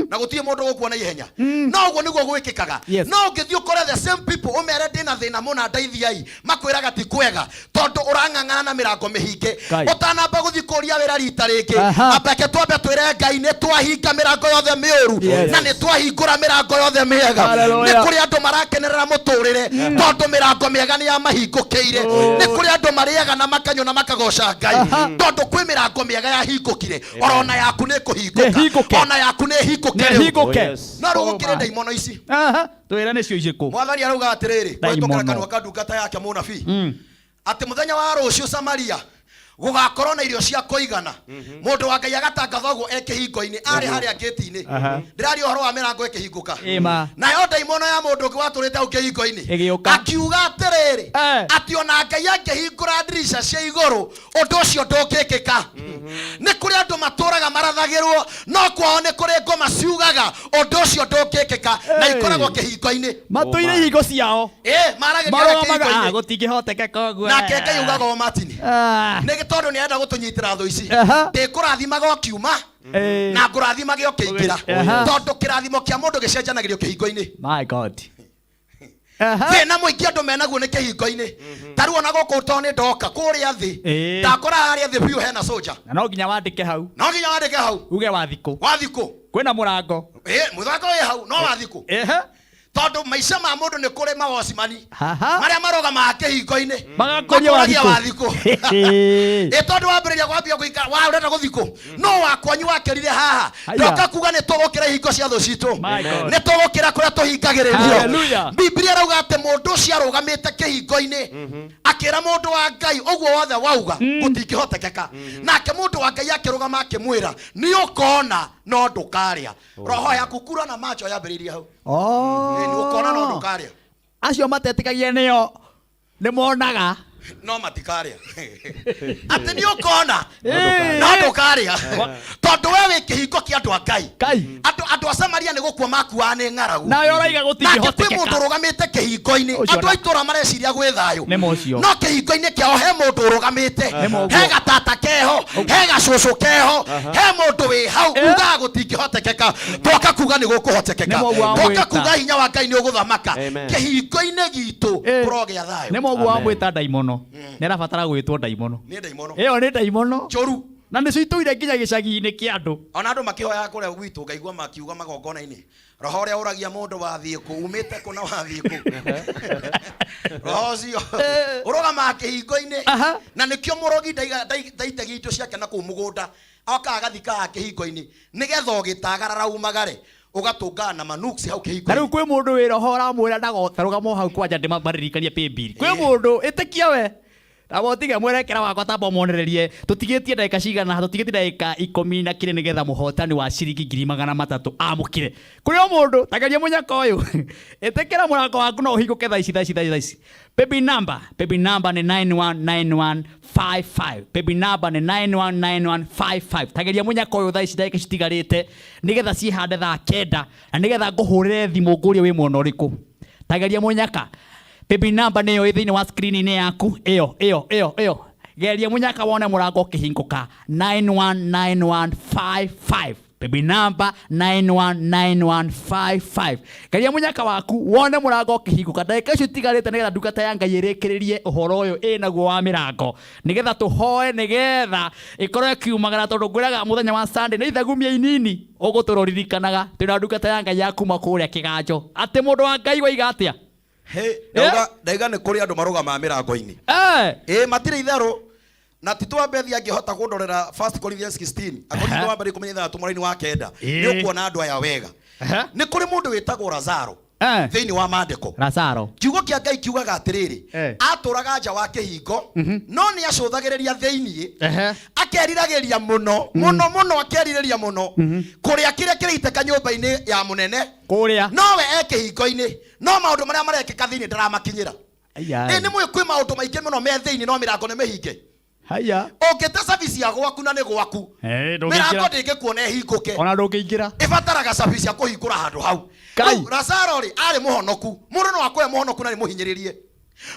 Na gũtirĩ mũndũ ũgũkuona ihenya. No ũguo nĩguo gwĩkĩkaga. No ũngĩthiĩ ũkore the same people ũmere ndĩna thĩna mũna ndeithiai, makwĩraga ti kwega tondũ ũrang'ang'ana na mĩrango mĩhinge. Ũtanamba gũthiĩ kũria wĩra rita rĩngĩ, amba reke twambe twĩre Ngai nĩ twahinga mĩrango yothe mĩũru na nĩ twahingũra mĩrango yothe mĩega. Nĩ kũrĩ andũ marakenerera mũtũrĩre tondũ mĩrango mĩega nĩ yamahingũkĩire. Nĩ kũrĩ andũ marĩaga na makanyua na makagoca Ngai tondũ kwĩ mĩrango mĩega yahingũkire. Orona yaku nĩ ĩkũhingũka. Ona yaku nĩ ĩhingũke rĩu. No rĩu gũkĩrĩ ndaimono ici. Twĩre nĩcio irĩkũ. Mwathani arauga atĩrĩrĩ, kũhĩtũkĩra kanua ka ndungata yake mũnabii, atĩ mũthenya wa rũciũ Samaria gũgakorwo na irio cia kũigana. Mũndũ wa Ngai agatangatha ũguo e kĩhingo-inĩ, arĩ harĩa gate-inĩ. Ndĩraria ũhoro wa mĩrango ĩkĩhingũka. Nayo ndaimono ya mũndũ ũngĩ watũrĩte hau kĩhingo-inĩ akiuga atĩrĩrĩ, atĩ ona Ngai angĩhingũra ndirica cia igũrũ ũndũ ũcio ndũngĩkĩka. Nĩ kũrĩ andũ matũraga marathagĩrwo, no kwao nĩ kũrĩ ngoma ciugaga ũndũ ũcio ndũngĩkĩka, na ikoragwo kĩhingo-inĩ. Matũire ihingo ciao. Maragĩria harĩa kĩhingo-inĩ. Gũtingĩhoteka ũguo. Nake Ngai augaga o Martin. Nĩ tondũ nĩ arenda gũtũnyitĩra thũ ici. Ndĩkũrathimaga ũkiuma, na ngũrathimage ũkĩingĩra. Tondũ kĩrathimo kĩa mũndũ gĩcenjanagĩrio kĩhingo-inĩ. My God. Thĩna mũingĩ andũ menaguo nĩ kĩhingo-inĩ. Ta rĩu ona gũkũ tondũ nĩ ndoka kũrĩa thĩ, ndakora harĩa thĩ biũ hena soldier. Na no nginya wandĩke hau. No nginya wandĩke hau. Uge wathikũ. Wathikũ. Kwĩna mũrango. Mũrango wĩ hau, no wathikũ. Tondũ maica ma mũndũ nĩ kũrĩ mawocimani. Marĩa marũgamaga kĩhingo-inĩ. Magakũria wathikũ. Tondũ wambĩrĩria gwambia gũikara, wa ũrenda gũthikũ. No wakwanyu wakĩrire haha. Ndoka kuga nĩ tũgũkĩra ihingo cia thũ citũ. Nĩ tũgũkĩra kũrĩa tũhingagĩrĩrio. Biblia ĩrauga atĩ mũndũ ũcio arũgamĩte kĩhingo-inĩ, akĩra mũndũ wa Ngai ũguo wothe wauga gũtingĩhotekeka. Nake mũndũ wa Ngai akĩrũgama akĩmwĩra, nĩ ũkona no ndũkarĩa. Roho yaku kura na macho yambĩrĩirie hau. Nĩ ũkona no ndũkarĩa. Acio matetĩkagia nĩo nĩ monaga. No matikarĩa. Atĩ nĩ ũkona no ndũkarĩa. Tondũ we wĩ kĩhingo kĩa andũ a Ngai. Andũ a Samaria nĩ gũkua makuaga nĩ ng'aragu. Nawe ũraiga Nake kwĩ mũndũ ũrũgamĩte kĩhingo-inĩ. Andũ a itũũra mareciria gwĩ thayũ. No kĩhingo-inĩ kĩao he mũndũ ũrũgamĩte. He gatata keho, he gacũcũ keho, he mũndũ wĩ hau ugaga gũtingĩhotekeka. Twoka kuga nĩ gũkũhotekeka. Twoka kuga hinya wa Ngai nĩ ũgũthamaka. Kĩhingo-inĩ gitũ kũrogĩa thayũ. Nĩ mũguo wa mwĩta ndaimono. Nĩ arabatara gwĩtwo ndaimono. Nĩ ndaimono. Ĩyo nĩ ndaimono. Njũru. Na nĩcio itũire nginya gĩcagi-inĩ kĩa andũ. Ona andũ makĩhoyaga kũrĩa gwitũ ngaigua makiuga magongona-inĩ. Roho ũrĩa ũragia mũndũ wathiĩ kũ, umĩte kũ na wathiĩ kũ. Roho ũcio ũrũgamaga kĩhingo-inĩ. Na nĩkĩo mũrogi ndaitagia indo ciake na kũu mũgũnda. Okaga agathikaga kĩhingo-inĩ nĩgetha ũgĩtagarara umagare ũgatũngana na manuksi hau kĩhingo-inĩ. Na rĩu kwĩ mũndũ wĩ roho ũramwĩra ndagotarũgama hau kwanja ndĩmaririkanie pay bill. Kwĩ mũndũ ĩtĩkia we. Tamba ũtige mwerekera wakwa, tamba ũmonererie. Tũtigĩtie ndagĩka cigana, tũtigĩtie ndagĩka ikũmi na kĩrĩ nĩgetha mũhotani wa ciringi ngiri magana matatũ amũkĩre. Kũrĩ o mũndũ, tageria mũnyaka ũyũ. Ĩtĩkĩra mũrango waku no ũhingũke thaa ici, thaa ici, thaa ici. Baby number, baby number nĩ 919155. Baby number nĩ 919155. Tageria mũnyaka ũyũ thaa ici ndagĩka citigarĩte nĩgetha ciĩhande thaa kenda na nĩgetha ngũhũrĩre thimũ ngũrie wĩ mwena ũrĩkũ. Tageria mũnyaka. Baby number nĩyo ĩ thĩinĩ wa screen-inĩ yaku. Ĩyo, ĩyo, ĩyo, ĩyo. Geria mũnyaka wone mũrango ũkĩhingũka. 919155. Paybill number 919155. Geria mũnyaka waku wone mũrango ũkĩhingũka. Ndagĩka icio itigarĩte nĩgetha ndungata ya Ngai ĩrĩkĩrĩrie ũhoro ũyũ ĩnaguo wa mĩrango, nĩgetha tũhoe, nĩgetha ĩkorwo ĩkiumagara, tondũ ngwĩraga mũthenya wa Sunday nĩ ithagumia inini ũgũtũra ũririkanaga. Twĩna ndungata ya Ngai ya kuma kũrĩa Kĩganjo. Atĩ mũndũ wa Ngai waiga atĩa? Hey, ndauga ndaiga nĩ kũrĩ andũ marũgamaga mĩrango-inĩ. Ĩ matirĩ itherũ na ti twambe thiĩ angĩhota kũndorera First Corinthians 16, Akorintho wa mbere 16 mũraini wa kenda, nĩ ũkuona andũ aya wega. Nĩ kũrĩ mũndũ wĩtagwo Lazaro thĩinĩ wa maandĩko. Lazaro. Kiugo kĩa Ngai kiugaga atĩrĩrĩ, atũraga nja wa kĩhingo, no nĩ acũthagĩrĩria thĩinĩ, akeriragĩria mũno mũno mũno, akerirĩria mũno kũrĩa kĩrĩa kĩraitĩka nyũmba-inĩ ya mũnene. Kũrĩa. Nowe e kĩhingo-inĩ, no maũndũ marĩa marekĩka thĩinĩ ndaramakinyĩra. Aya. Ĩ nĩ mũĩ kwĩ maũndũ maingĩ mũno me thĩinĩ no mĩrango nĩ mĩhinge. Haya. Ũngĩte cabi cia gwaku na nĩ gwaku, Eh, mĩrango ndũngĩingĩra. ndĩngĩkuona ĩhingũke. Ona ndũngĩingĩra. Ĩbataraga cabi cia kũhingũra handũ hau. Kai. Rĩu Lazaro rĩ, arĩ mũhonoku. Mũndũ no akũhe mũhonoku na nĩ mũhinyĩrĩrie.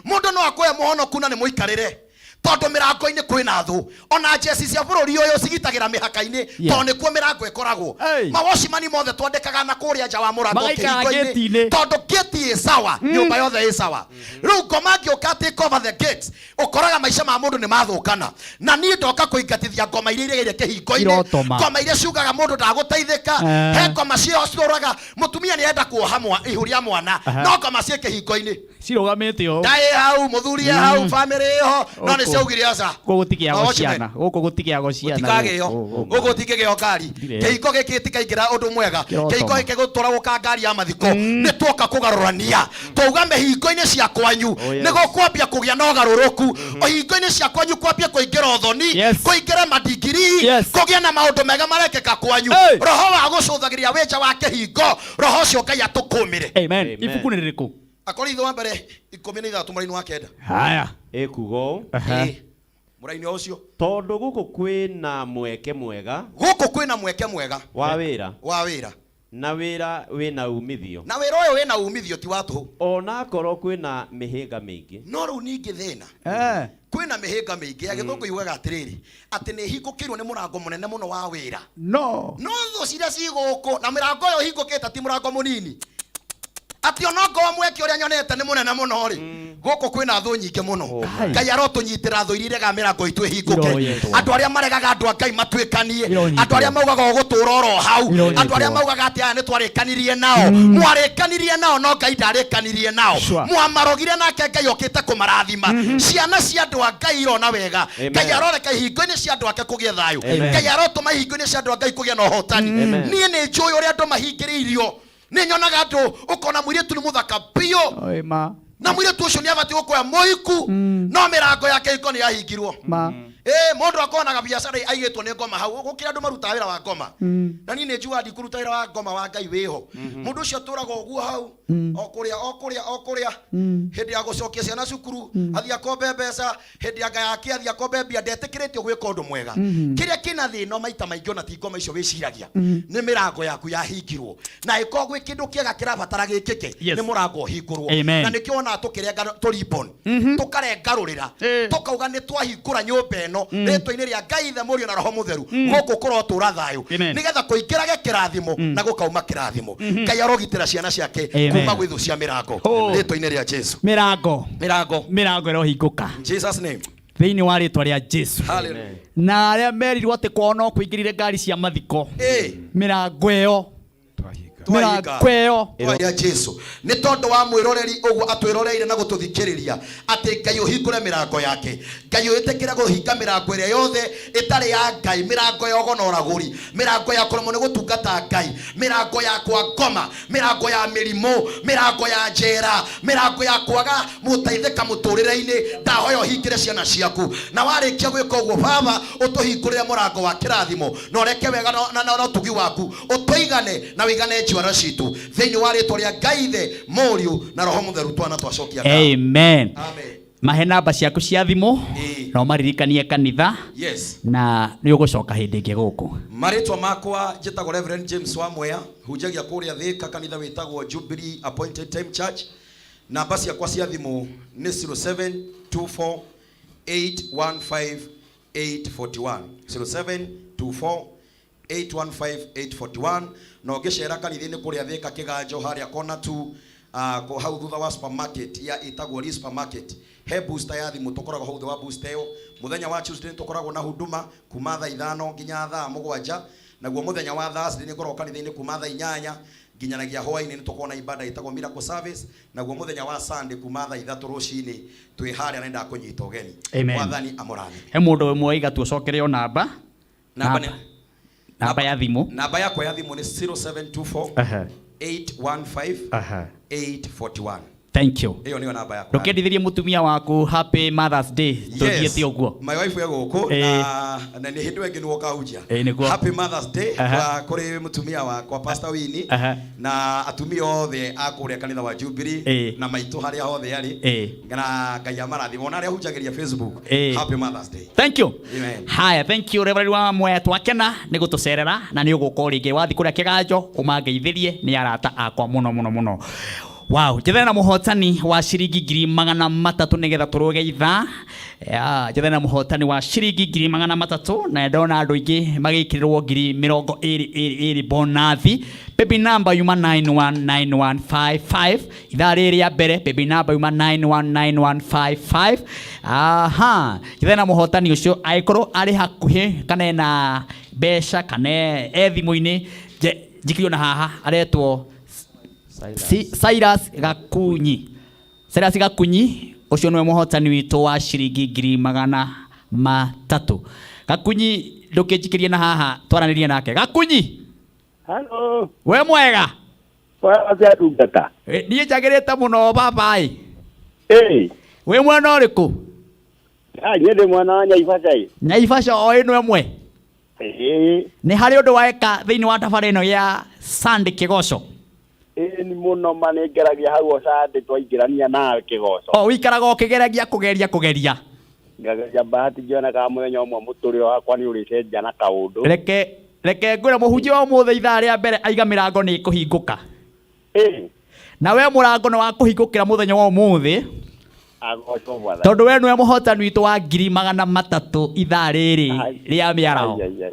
Mũndũ no akũhe mũhonoku na nĩ mũikarĩre, tondũ mĩrango-inĩ kwĩna thũ. Ona njeci cia bũrũri ũyũ cigitagĩra mĩhaka-inĩ, tondũ nĩkuo mĩrango ĩkoragwo. Hey. Mawocimani mothe twandĩkaga na kũrĩa nja wa mũrango Magaikara kĩhingo-inĩ, gate-inĩ. tondũ gate ĩ sawa, nyũmba yothe ĩ sawa. Rĩu ngoma ngĩũka take over the gates, ũkoraga maica ma mũndũ nĩ mathũkana. Na niĩ ndoka kũingatithia ngoma iria iregeire kĩhingo-inĩ, Irotoma. ngoma iria ciugaga mũndũ ndagũteithĩka. He ngoma ciĩho citũraga mũtumia nĩ arenda kuoha ihu rĩa mwana, no ngoma ciĩ kĩhingo-inĩ Cirũgamĩte ũũ. Ndaĩ hau, mũthuri e hau, famĩlĩ ĩho, no nĩ Gũkũ. ciaugire aca. Gũkũ gũtigĩagwo Mawatchman. ciana. Gũkũ gũtigĩagwo ciana. Gũtikagĩo. Gũkũ. Gũkũ gũtingĩgĩo ngari. Ndirĩ. Kĩhingo gĩkĩ gĩtikaingĩra ũndũ mwega. Kĩrotoma. Kĩhingo gĩkĩ gũtwaragwo ka ngari ya mathiko. Nĩ tuoka kũgarũrania. Twauga mĩhingo-inĩ cia kwanyu nĩ gũkwambia kũgĩa na ũgarũrũku. Ihingo-inĩ cia kwanyu kwambie kũingĩra ũthoni, kũingĩre madigiri, kũgĩe na maũndũ mega marekĩka kwanyu. Hey. Roho wa gũcũthagĩrĩria wĩ nja wa kĩhingo, roho ũcio Ngai atũkũmĩre. Amen. Amen. Ibuku nĩ rĩrĩkũ? Akorintho wa mbere 16 mũraini wa kenda. Haya. Ĩkuga ũũ, Ĩ, mũraini o ũcio. Tondũ gũkũ kwĩna mweke mwega Gũkũ kwĩna mweke mwega wa wĩra, wa wĩra, na wĩra wĩna umithio, na wĩra ũyũ wĩna umithio ti wa tũhũ. Ona akorwo kwĩna mĩhĩnga mĩingĩ. No rĩu ningĩ thĩna, kwĩna mĩhĩnga mĩingĩ ya gĩthũngũ yugaga atĩrĩrĩ, atĩ nĩ hingũkĩirwo nĩ mũrango mũnene mũno wa wĩra, No. no thũ ciria ci gũkũ, na mĩrango ĩyo hingũkĩte ti mũrango mũnini, atĩ onokorwo mweke ũrĩa nyonete nĩ mũnene mũno rĩ, gũkũ kwĩna thũ nyingĩ mũno. Ngai arotũnyitĩra thũ iria iregaga mĩrango itũ ĩhingũke. Ironyitwo. Andũ arĩa maregaga andũ a Ngai matuĩkanie, Ironyitwo. andũ arĩa maugaga ũgũtũra oro hau, Ironyitwo. andũ arĩa maugaga atĩ aya nĩ twarĩkanirie nao, mwarĩkanirie nao no Ngai ndarĩkanirie nao. Mwamarogire nake Ngai okĩte kũmarathima. Ciana cia andũ a Ngai irona wega. Amen. Ngai aroreka ihingo-inĩ cia andũ ake kũgĩe thayũ. Amen. Ngai arotũma ihingo-inĩ cia andũ a Ngai kũgĩe na ũhotani. Amen. Niĩ nĩ njũĩ ũrĩa andũ mahingĩrĩirio. Nĩ nyonaga andũ, ũkona mũirĩtu nĩ mũthaka biũ, Oi ma. na mũirĩtu ũcio nĩ abatiĩ gũkũoya mũiku, no mĩrango ya kĩhiko nĩ yahingirwo. Ma. Ĩ mũndũ akonaga biacara aigĩtwo nĩ ngoma hau. Gũkĩra andũ marutaga wĩra wa ngoma, na niĩ nĩ njugaga ndikũruta wĩra wa ngoma wa Ngai wĩho. Mũndũ ũcio atũraga ũguo hau, o kũrĩa o kũrĩa o kũrĩa, hĩndĩ ya gũcokia ciana cukuru athiĩ akombe mbeca, hĩndĩ ya ngayake athiĩ akombe mbia, ndetĩkĩrĩtio gwĩka ũndũ mwega. Kĩrĩa kĩna thĩna maita maingĩ ona ti ngoma icio wĩciragia, nĩ mĩrango yaku yahingirwo, na ĩkorwo gwĩ kĩndũ kĩega kĩrabatara gĩkĩke, nĩ mũrango ũhingũrwo. Amen. Na nĩkĩo wonaga tũkĩrenga tũribon, tũkarengarũrĩra, tũkauga nĩ twahingũra nyũmba ĩno rĩtwa-inĩ rĩa Ngai Ithe, Mũriũ na Roho Mũtheru. Gũkũ kũrotũra thayũ, Amen. nĩgetha kũingĩrage kĩrathimo na gũkauma kĩrathimo. Ngai arogitĩra ciana ciake Amen. kuma gwĩ thũ cia mĩrango, Oh. rĩtwa-inĩ rĩa Jesu. Mĩrango. Mĩrango. Mĩrango ĩrohingũka. In Jesus name. Thĩinĩ wa rĩtwa rĩa Jesu. Hallelujah. Na arĩa merirwo atĩ kwao no kũingĩrire ngari cia mathiko. Mĩrango ĩyo. Twahinga. Mĩrango ĩyo. Rĩa Jesu, nĩ tondũ wa mwĩroreri ũguo atwĩroreire na gũtũthikĩrĩria, atĩ Ngai ũhingũre mĩrango yake. Ngai ũĩtĩkĩre kũhinga mĩrango ĩrĩa yothe ĩtarĩ ya Ngai, mĩrango ya ũgo na ũragũri, mĩrango ya kũremwo nĩ gũtungata Ngai, mĩrango ya kwa ngoma, mĩrango ya mĩrimũ, mĩrango ya njera, mĩrango ya kwaga mũteithĩka mũtũrĩre-inĩ. Ndahoya ũhingĩre ciana ciaku, na warĩkia gwĩka ũguo, Baba, ũtũhingũrĩre mũrango wa kĩrathimo, na ũreke wega na ũtugi waku ũtũigane na ũigane njiarwa citũ, thĩinĩ wa rĩtwa rĩa Ngai Ithe, Mũriũ na Roho Mũtheru. Twana twacokia ngatho. Amen. Amen. Mahe namba ciaku cia thimũ, na ũmaririkanie kanitha, na nĩ ũgũcoka hĩndĩ ĩngĩ gũkũ. Marĩtwa makwa njĩtagwo Reverend James wa Mwea, hunjagia kũrĩa Thĩka, kanitha wĩtagwo Jubilee Appointed Time Church. Namba ciakwa cia thimũ nĩ 0724 815 841, 0724. 815 841. Na ũngĩcera kanitha-inĩ kũrĩa Thĩka Kĩganjo harĩa kona 2, hau thutha wa supermarket ya ĩtagwo Lee Supermarket, he booster ya thimũ tũkoragwo hau thĩ wa booster ĩyo. Mũthenya wa Tuesday nĩtũkoragwo na huduma kuma thaa 5 nginya thaa 7, naguo mũthenya wa Thursday nĩngoragwo kanitha-inĩ kuma thaa 8 nginyanagia hwaĩ-inĩ, nĩtũkoragwo na ibada ĩtagwo Miracle Service, naguo mũthenya wa Sunday kuma thaa 3 rũcinĩ twĩ harĩa na nĩndakũnyita ũgeni. Amen. Mwathani amũrathime. He mũndũ ũmwe waiga tucokere o namba. Namba nĩ Namba ya thimũ. Namba yakwa ya thimũ nĩ 0724 815 841. Thank you. Ĩyo nĩyo namba yakwa. Ndũkendithĩrie mũtumia waku happy Mother's Day. Tũthiĩte ũguo. My wife e gũkũ na nĩ hĩndĩ ĩngĩ nĩwoka hunjia. Ĩĩ, nĩguo. Happy Mother's Day kwa kũrĩ mũtumia wakwa Pastor Winnie na atumia othe a kũrĩa kanitha wa Jubilee na maitũ harĩa hothe arĩ. Na Ngai amarathime. Ona arĩa hunjagĩria Facebook. Happy Mother's Day. Thank you. Amen. Haya, thank you Reverend wa Mwea, twakena nĩ gũtũcerera na nĩ ũgũka o rĩngĩ wathiĩ kũrĩa kĩganjo ũmangeithĩrie nĩ arata akwa mũno mũno mũno. Wow, njethera na mũhotani wa ciringi 300,000 nĩgetha tũrũge ithaa. Ya, njethera na mũhotani wa ciringi 300,000 na ndona andũ aingĩ magĩkĩrĩrwo 20,000 ĩrĩ ĩrĩ bonathi. Baby number yuma 919155. Ithaa rĩrĩ rĩa mbere baby number yuma 919155. Aha, njethera na mũhotani ũcio angĩkorwo arĩ hakuhĩ kana ena mbeca kana e thimũ-inĩ, njikĩrio na haha aretwo Cyrus Gakunyi. Cyrus Gakunyi ũcio nĩwe mũhotani witũ wa ciringi 300,000. Gakunyi ndũkĩnjikĩrie na haha twaranĩrie nake. Gakunyi. Hello. We mwega? Mwega cia ndungata. Niĩ njagĩrĩte mũno baba ĩ. Ĩ. Wĩ mwena ũrĩkũ? Niĩ ndĩ mwena wa Nyaibasha ĩ. Nyaibasha o ĩno ĩmwe? Ĩ. Nĩ harĩ ũndũ weka thĩinĩ wa tabarĩra ĩno ya Sunday Kĩgoco? Ĩ, nĩ mũno ma nĩ ngeragia hau o Sunday twaingĩrania nawe Kĩgoco. O ũikaraga ũkĩgeragia kũgeria kũgeria. Ngageria bahati ngĩona kana mũthenya ũmwe mũtũrĩre wakwa nĩ ũrĩcenjia na kaũndũ. Reke ngwĩre mũhunjia wa ũmũthĩ ithaa rĩa mbere aiga mĩrango nĩ ĩkũhingũka. Ĩ. Na we mũrango nĩ wa kũhingũkĩra mũthenya wa ũmũthĩ. Agocwo Mwathani. Tondũ we nĩwe mũhotani witũ wa 300,000 ithaa rĩrĩ rĩa mĩaraho. Ai, ai, ai.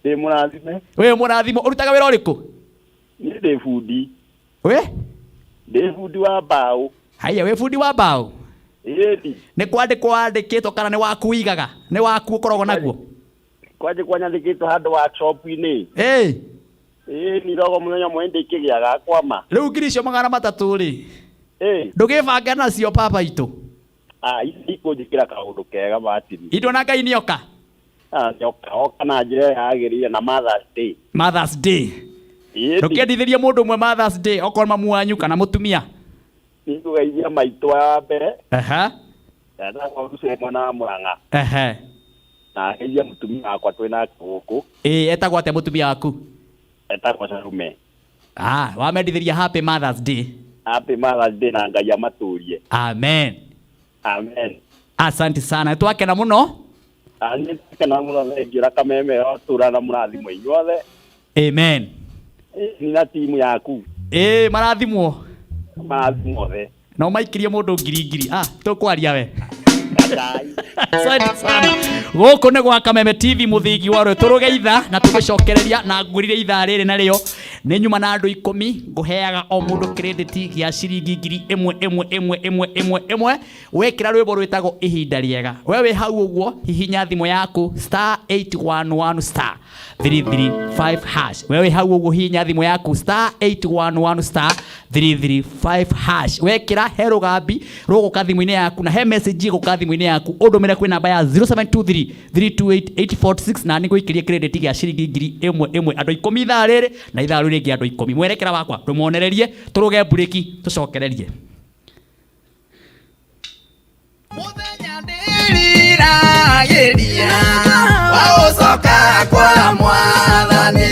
Ndĩ mũrathime. Wĩ mũrathime. Ũrutaga wĩra ũrĩkũ? Niĩ ndĩ bundi. We? Ndĩ bundi wa mbaũ. Haiya, wĩ bundi wa mbaũ? Ĩĩ. Nĩ kwandĩkwo wandĩkĩtwo kana nĩ waku ũigaga? Nĩ waku ũkoragwo naguo? Kwandĩkwo nyandĩkĩtwo handũ workshop-inĩ. Ĩĩ. Ĩĩ, nĩ rogo mũthenya ũmwe ndĩkĩgĩaga kwama. Rĩu 300,000 rĩ? Ĩĩ. Ndũgĩbange nacio baba itũ? Ici ikũnjĩkĩra kaũndũ kega Martin. Indo na Ngai nĩoka? Nĩoka, oka na njĩra ĩrĩa yagĩrĩire na Mother's Day. Mother's Day. Ĩĩ. Ndũkĩendithĩrie mũndũ ũmwe Mother's Day, okorwo mamu wanyu kana mũtumia. Nĩngũgeithia maitũ wa mbere. Etagwo Lucy mwena wa Mũrang'a. Na ngeithie mũtumia wakwa twĩ nake gũkũ. Ĩĩ, etagwo atĩa mũtumia waku? Etagwo Salume. Wamendithĩria Happy Mother's Day. Happy Mother's Day na Ngai amatũrie. Amen. Amen. Asante sana. Twakena mũno. Nĩ twakena mũno, thengiũ na kameme otũra na mũrathimwo inyuothe. Amen. Ĩĩ, na timu yaku. Ĩĩ, marathimwo. Marathimwo othe. No maikirie mũndũ ngiri ngiri. Tũkwaria we. Asante sana. Gũkũ nĩ gwa Kameme TV mũthingi wa rũĩ. Tũrũge ithaa na tũgĩcokereria na ngwĩrire ithaa rĩrĩ narĩo nĩ nyuma na andũ 10 ngũheaga o mũndũ credit gĩa ciringi ngiri ĩmwe ĩmwe ĩmwe ĩmwe ĩmwe ĩmwe. Wekĩra rwĩmbo rwĩtagwo ihinda rĩega. We wĩ hau ũguo hihinya thimũ yaku star eight one one star three three five hash. We wĩ hau ũguo hihinya thimũ yaku star eight one one star three three five hash. Wekĩra he rũgambi rũgũka thimũ-inĩ yaku na he message ĩgũka thimũ-inĩ yaku ũndũmĩre kwĩ namba ya zero seven two three three two eight eight four six na nĩngũikĩria credit gĩa ciringi ngiri ĩmwe ĩmwe andũ 10 ithaa rĩrĩ na ithaa rĩu rĩngĩ andũ 10. Mwerekera wakwa ndũmonererie tũrũge mburĩki tũcokererie. Mũthenya ndĩriragĩria wa gũcoka kwa Mwathani,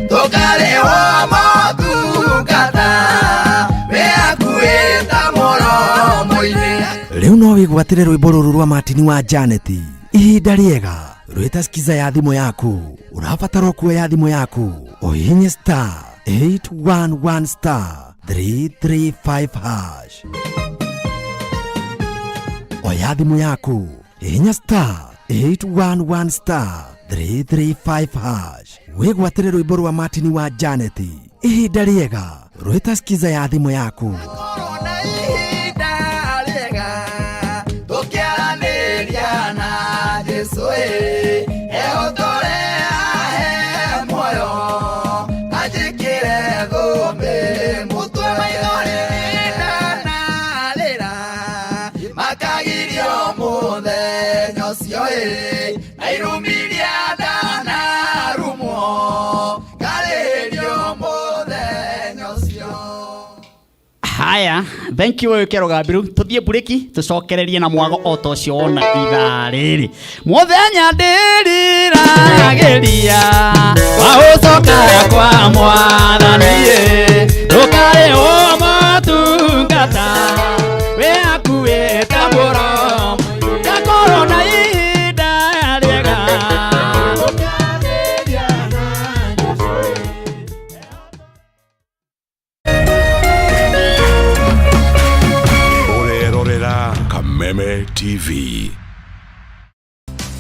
tũkarĩhwo motungata wĩ hakuhĩ ta mũromo-inĩ. Rĩu no wĩgwatĩre rwĩmbo rũrũ rwa Martin wa Janet ihinda rĩega rwĩta skiza ya thimũ yaku. Ũrabatara kuoya thimũ yaku ũhihinye star eight one one star three three five hash. Oya thimũ yaku hihinya star eight one one star three three five hash. Wĩgwatĩre rwĩmbo rwa Martin wa Janet ihinda rĩega rwĩta skiza ya thimũ yaku. Ihinda rĩega tũkĩaranĩria na Jesũ ĩ ehotore ahe muoyo anjĩkĩre thũmbĩ mũtwe maithori ndanarĩra makagirio mũthenya ũcio ĩ na irumiria ndanarumwo ngarĩrio mũthenya ũcio. Haya, thank you kero gabiru. Tuthie bureki tucokererie na mwago o ta ũcio wona ithaa rĩrĩ. Mũthenya ndĩriragĩria wa gũcoka kwa mwathani ndũkarĩhwo motungata wĩ hakuhĩ ta mũromo ngakorwo na ihinda rĩega. Ũrerorera Kameme TV.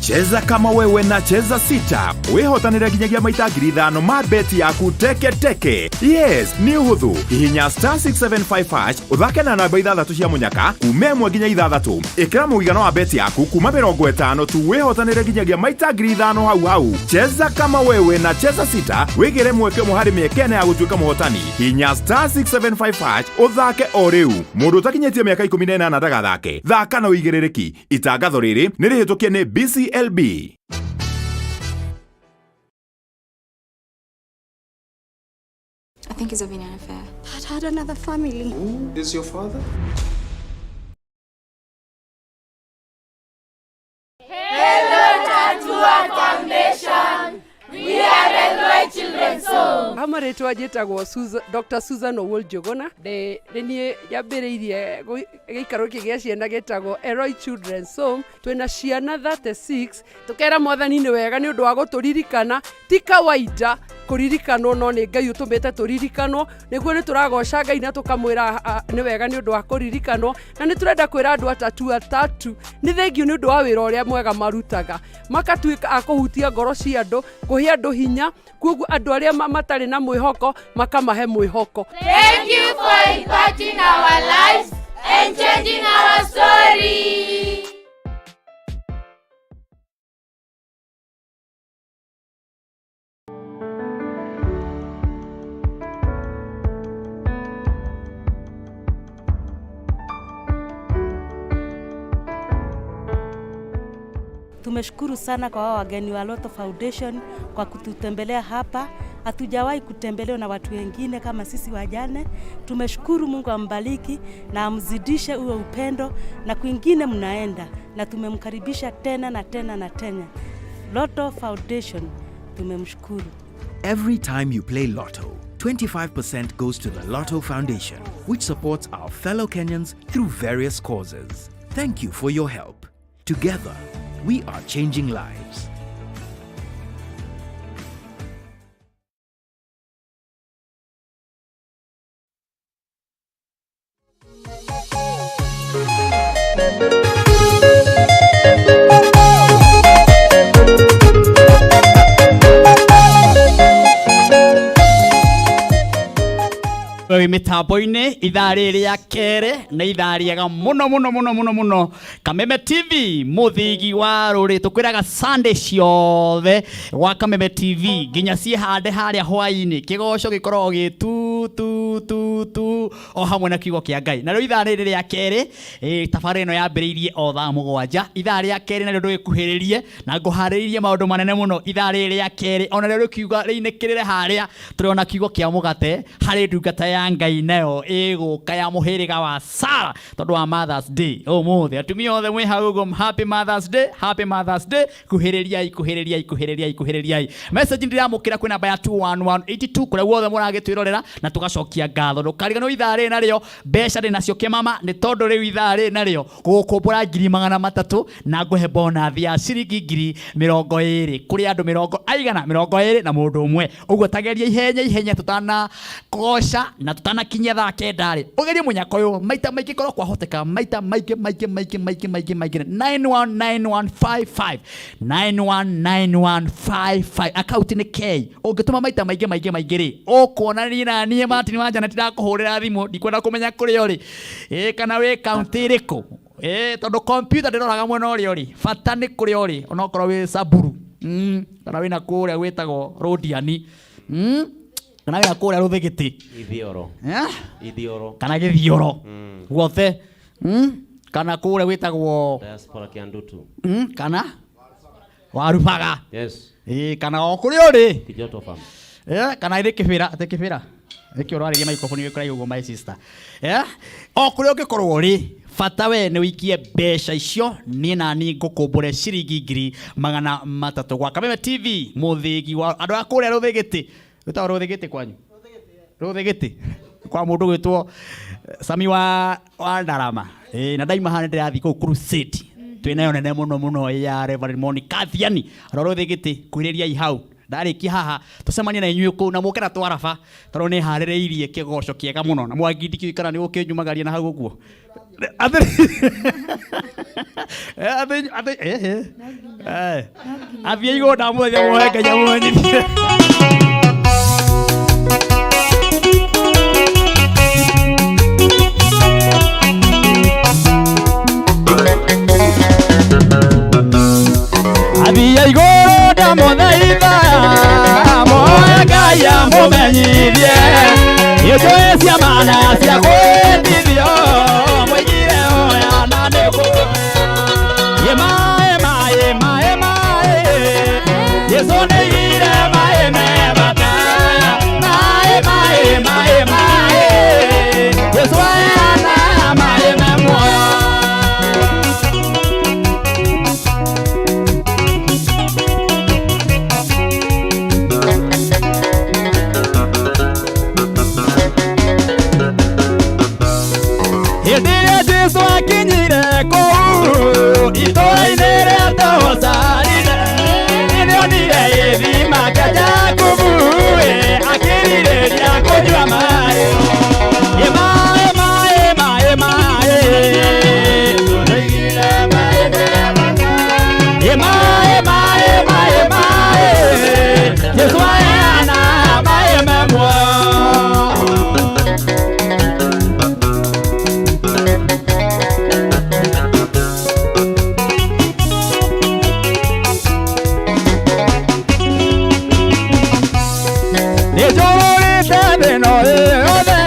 Cheza kama wewe na Cheza Sita wihotanire nginyagia maita 5,000 ma beti yaku teke teke. Yes, nĩ ũhũthũ. Hihinya star 675 hash ũthake na namba ithathatũ cia mũnyaka kuma 1 nginya 6. Ĩkĩra mũigana wa beti yaku kuma 50 tu wihotanire nginyagia maita 5,000 hau hau. Cheza kama wewe na Cheza Sita wĩgĩre mweke ũmwe harĩ mĩeke ĩna ya gũtuĩka mũhotani. Hihinya star 675 hash ũthake o rĩu. Mũndũ ũtakinyĩtie mĩaka 18 ndagathake. Thaka na ũigĩrĩrĩki. Itangatho rĩrĩ nĩ rĩhĩtũkie nĩ BCLB. I think he's having an affair. I'd had another family. Who is your father? Hello, Tatua Foundation. We are Elroy Children's Home. Ha marĩtwa njĩtagwo Dr. Susan Owuor Njuguna. Nĩ niĩ nyambĩrĩirie gĩikaro gĩkĩ gĩa ciana gĩtagwo Elroy Children's Home. Twĩna ciana 36. Tũkera mwathani nĩ wega nĩ ũndũ wa gũtũririkana. Ti kawaida kũririkanwo, no nĩ Ngai ũtũmĩte tũririkanwo. Nĩguo nĩ tũragoca Ngai na tũkamwĩra nĩ wega nĩ ũndũ wa kũririkanwo. Na nĩ tũrenda kwĩra andũ atatu atatu nĩ thengiũ nĩ ũndũ wa wĩra ũrĩa mwega marutaga. Makatuĩka a kũhutia ngoro cia andũ, kũhe andũ hinya, koguo andũ arĩa matarĩ na mwĩhoko makamahe mwĩhoko. Thank you for impacting our lives and changing our story. Tumeshukuru sana kwa wao wageni wa Lotto Foundation kwa kututembelea hapa. Hatujawahi kutembelewa na watu wengine kama sisi wajane. Tumeshukuru, Mungu ambariki na amzidishe huo upendo, na kwingine mnaenda, na tumemkaribisha tena na tena na tena. Lotto Foundation tumemshukuru. Every time you play Lotto, 25% goes to the Lotto Foundation, which supports our fellow Kenyans through various causes. Thank you for your help. Together, we are changing lives. Wĩ mĩtambo-inĩ ithaa rĩrĩ rĩa kerĩ nĩ ithaa rĩega mũno mũno mũno mũno mũno. Kameme TV mũthigi wa rũrĩ, tũkwĩraga Sunday ciothe gwa Kameme TV nginya ciĩhande harĩa hwaĩ-inĩ, kĩgoco gĩkoragwo gĩ tu tu tu tu o hamwe na kiugo kĩa Ngai. Na rĩu ithaa rĩrĩ rĩa kerĩ, tabarĩra ĩno yambĩrĩirie o thaa 7. Ithaa rĩa kerĩ narĩo ndũgĩkuhĩrĩrie na ngũharĩrĩirie maũndũ manene mũno. Ithaa rĩrĩ rĩa kerĩ ona rĩo rĩkiuga rĩinĩkĩrĩre harĩa tũrona kiugo kĩa mũgate harĩ ndungata ya Ngai nayo ĩgũka ya mũhĩrĩga wa Sara tondũ wa Mother's Day ũmũthĩ. Atumia othe mwĩ hau ũguo, happy Mother's Day, happy Mother's Day. Kuhĩrĩriai, kuhĩrĩriai, kuhĩrĩriai, kuhĩrĩriai. Message ndĩramũkĩra kwĩ namba ya 21182 kũrĩa guothe mũragĩtwĩrorera na tũgacokia ngatho. Ndũkariganĩrwo ithaa rĩrĩ narĩo mbeca ndĩ nacio kĩmama, nĩ tondũ rĩu ithaa rĩrĩ narĩo gũgũkũmbũra ngiri magana matatũ na ngũhe bonus ya ciringi ngiri mĩrongo ĩrĩ kũrĩ andũ mĩrongo aigana mĩrongo ĩrĩ na mũndũ ũmwe. Ũguo tageria ihenya ihenya tũtanakoca na Tutanakinyia thaa kenda rĩ, ũgerie mũnyaka ũyũ maita maingĩ korwo kwahoteka, maita maingĩ maingĩ maingĩ maingĩ maingĩ maingĩ. 919155 919155 akaunti nĩ K. Ũngĩtũma maita maingĩ maingĩ maingĩ rĩ, ũkuona niĩ na niĩ Martin wa Janet ndakũhũrĩra thimũ, ndikwenda kũmenya kũrĩa ũrĩ, ĩ kana wĩ kaunti ĩrĩkũ, ĩ tondũ computer ndĩroraga mwena ũrĩa ũrĩ, bata nĩ kũrĩa ũrĩ, onokorwo wĩ Samburu, kana wĩna kũrĩa gwĩtagwo Rũndiani, kana wĩna kũrĩa Rũthĩgĩtĩ, Ithioro. Ithioro. Kana Gĩthioro guothe, kana kũrĩa gwĩtagwo Diaspora Kiandutu. Kana Warubaga. Yes. Ĩ kana o kũrĩa ũrĩ. Kijoto farm. Kana ithĩ Kĩbĩra, atĩ Kĩbĩra. Nĩkĩo ũrarĩria microphone wĩ kũraihu ũguo my sister. O kũrĩa ũngĩkorwo ũrĩ, bata we nĩ ũikie mbeca icio, niĩ na niĩ ngũkũmbũre ciringi 300,000 gwa Kameme TV, mũthĩgi wa andũ a kũrĩa Rũthĩgĩtĩ. Wĩtagwo Rũthĩgĩtĩ kwanyu? Rũthĩgĩtĩ. Kwa mũndũ gwĩtwo Sami wa Ndarama. Na ndaima haha nĩndĩrathiĩ kũu crusade. Twĩnayo nene mũno mũno ya Reverend Monica Thiani. Andũ a Rũthĩgĩtĩ, kuhĩrĩriai hau. Ndarĩkia haha tũcemanie na inyuĩ kũu na mũke na twaraba tondũ nĩ harĩrĩirie kĩgoco kĩega mũno na Mwangi ndikĩũĩ kana nĩ ũkĩnyumagaria na hau ũguo. Athiĩ igũrũ ndamũthia muohe Ngai amũmenyithie. Athiĩ igũrũ ndamũthaitha muohe Ngai amũmenyithie Ĩtũĩ ciama na cia kwĩtithio mũigire oya na nĩkũhe. Maĩ maĩ maĩ maĩ Jesũ nĩaigire maĩ me bata. Maĩ maĩ maĩ maĩ Jesũ aheana maĩ me muoyo. Hĩndĩ ĩrĩa Jesũ akinyire kũu itũũra-inĩ rĩa Tocarire, nĩonire gĩthima kĩa Jakubu, akĩrirĩria kũnyua maĩ. Maĩ maĩ maĩ maĩ maĩ maĩ maĩ maĩ Jesũ aheana maĩ me muoyo. Nĩnjũrũrĩte thĩ ĩno yothe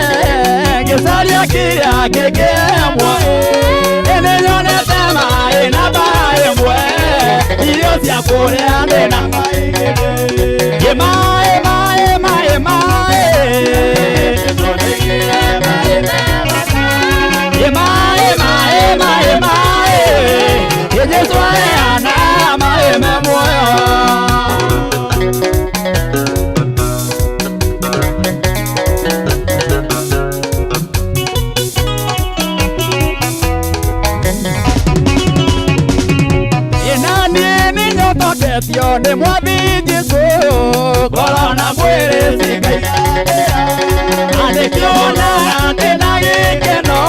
ngĩcaria kĩrĩa kĩngĩmwe, nĩnyonete maĩ namba ĩmwe, irio cia kũrĩa ndĩna maingĩ. Maĩ maĩ maĩ maĩ maĩ maĩ maĩ maĩ Jesũ aheana maĩ me muoyo. Nani nĩnyotoketio nĩ Mwathi Jesũ, ngoro na mwĩrĩ cingaiganĩra, na ndĩkĩona ndĩna gĩkeno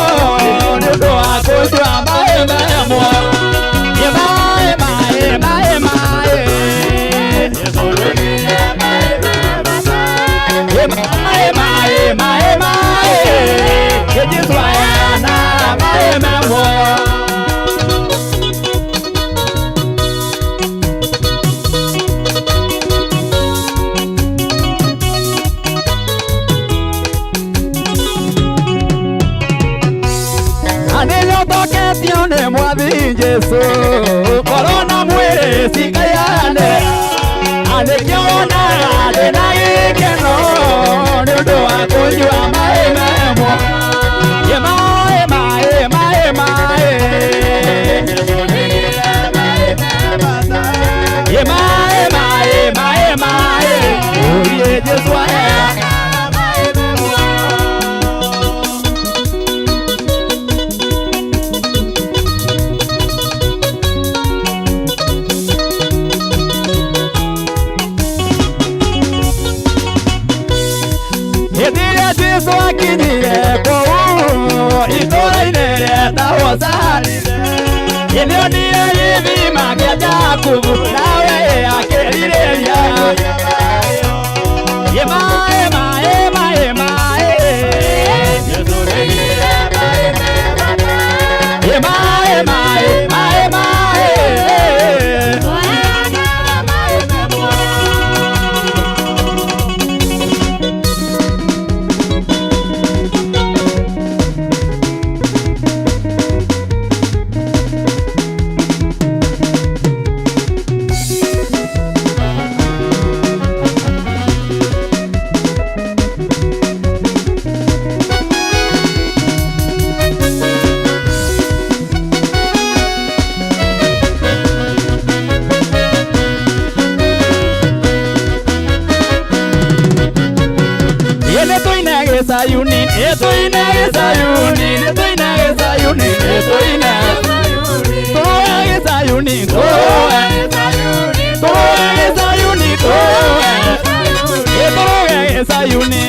nĩ ũndũ wa kũnyua maĩ me muoyo. Maĩ maĩ maĩ maĩ maĩ maĩ maĩ maĩ Jesũ aheana maĩ me muoyo. Nĩnyotoketio nĩ Mwathi Jesũ, ngoro na mwĩrĩ cingaiganĩra, na nĩkĩona ndĩna gĩkeno nĩ ũndũ wa kũnyua maĩ me muoyo. Maĩ maĩ maĩ maĩ maĩ maĩ maĩ maĩ Oye Jesũ aheana maĩ me muoyo. Hĩndĩ ĩrĩa Jesũ ndakũgoca Nĩonire gĩthima kĩa Jakubu nawe akĩrirĩria Ema ema ema ema Ema ema ema ema Sayuni, estoy Sayuni, estoy Sayuni, estoy Sayuni, Sayuni,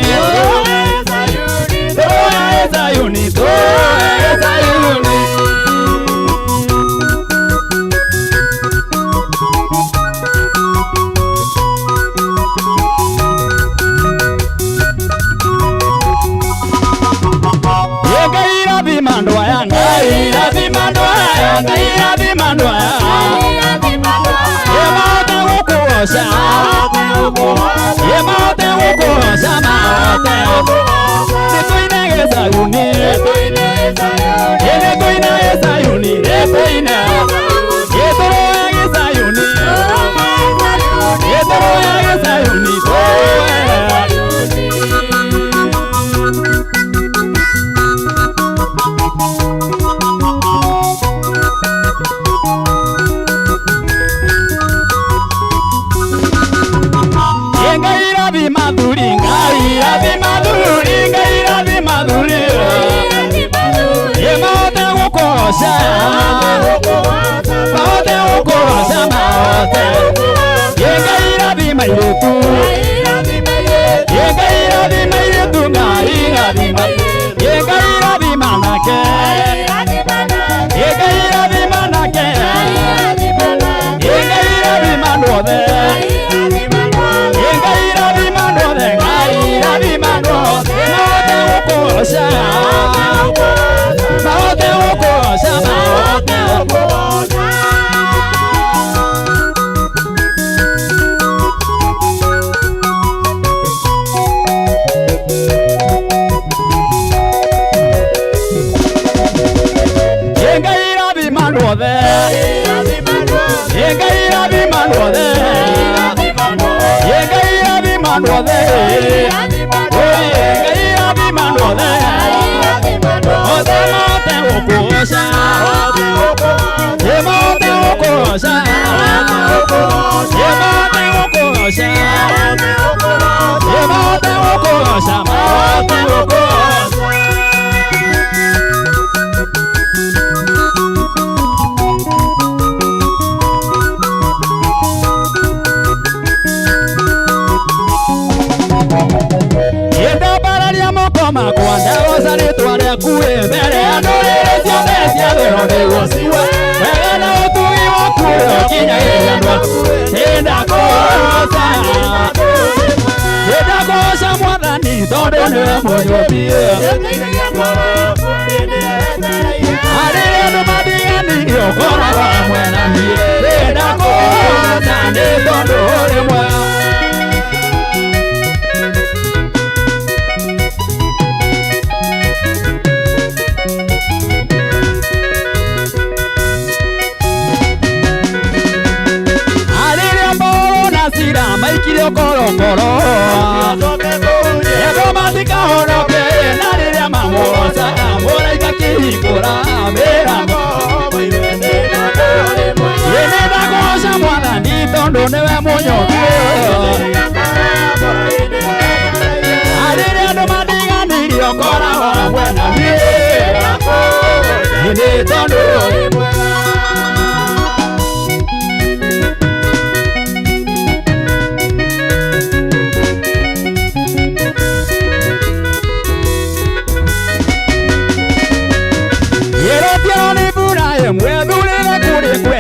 Sayuni, Sayuni, Sayuni.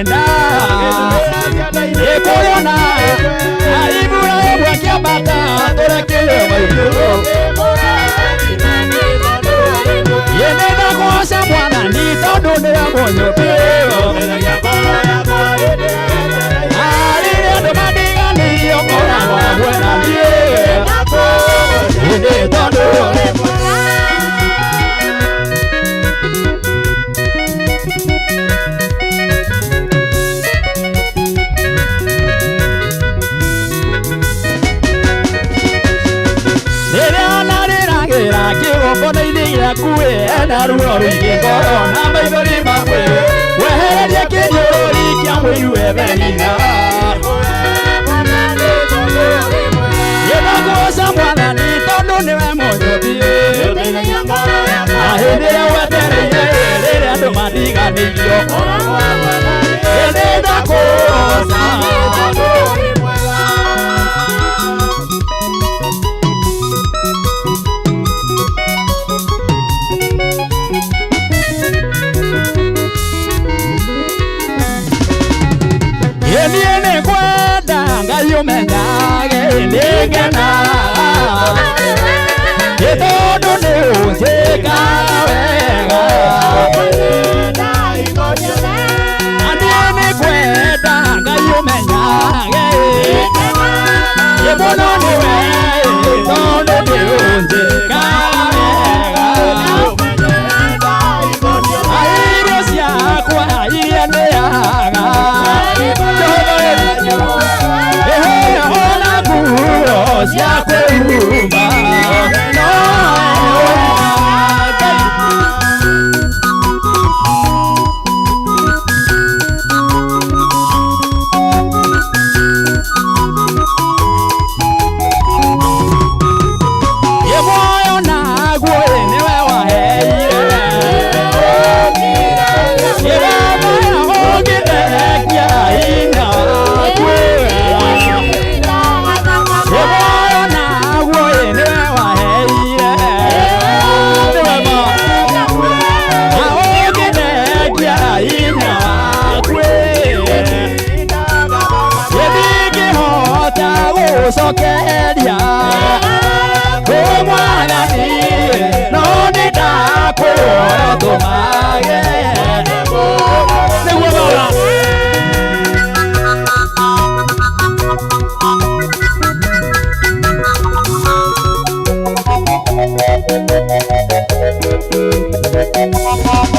kwenda ĩkũrĩona Iburahĩmu akĩambata tũrekĩre maitũ Ĩ nĩndakũgoca Mwathani tondũ nĩwe mũnyũmbi Rĩrĩa andũ mandiganĩirie ũkoragwo hamwe na niĩ Ĩ tondũ kĩgongona-inĩ gĩaku ena ruo rũingĩ ngoro na maithori mamwe wehererie kĩnyũrũri kĩa mũiru wethe hinya Nĩndakũgoca Mwathani tondũ nĩwe mũnyũmbi na hĩndĩ ĩrĩa wetereire rĩrĩa andũ mandiganĩirio Nĩndakũgoca Niĩ nĩngwenda Ngai ũmenyage nĩngenaga Ĩ tondũ nĩũnjĩkaga wega Na niĩ nĩngwenda Ngai ũmenyage ĩ mũno nĩwe tondũ nĩũnjĩkaga wega Irio ciakwa iria ndĩaga Ona nguo cia kwĩhumba no Ngai Ĩ muoyo naguo nĩwe waheire Ĩ we ũngĩthekia hinya waku Ĩ muoyo naguo nĩwe waheire Nĩwe ma Na ũngĩthekia hinya waku Ĩ ndingĩhota gũcokeria Ũ Mwathani no nĩndakũhoya ũtũmage Nĩguo Baba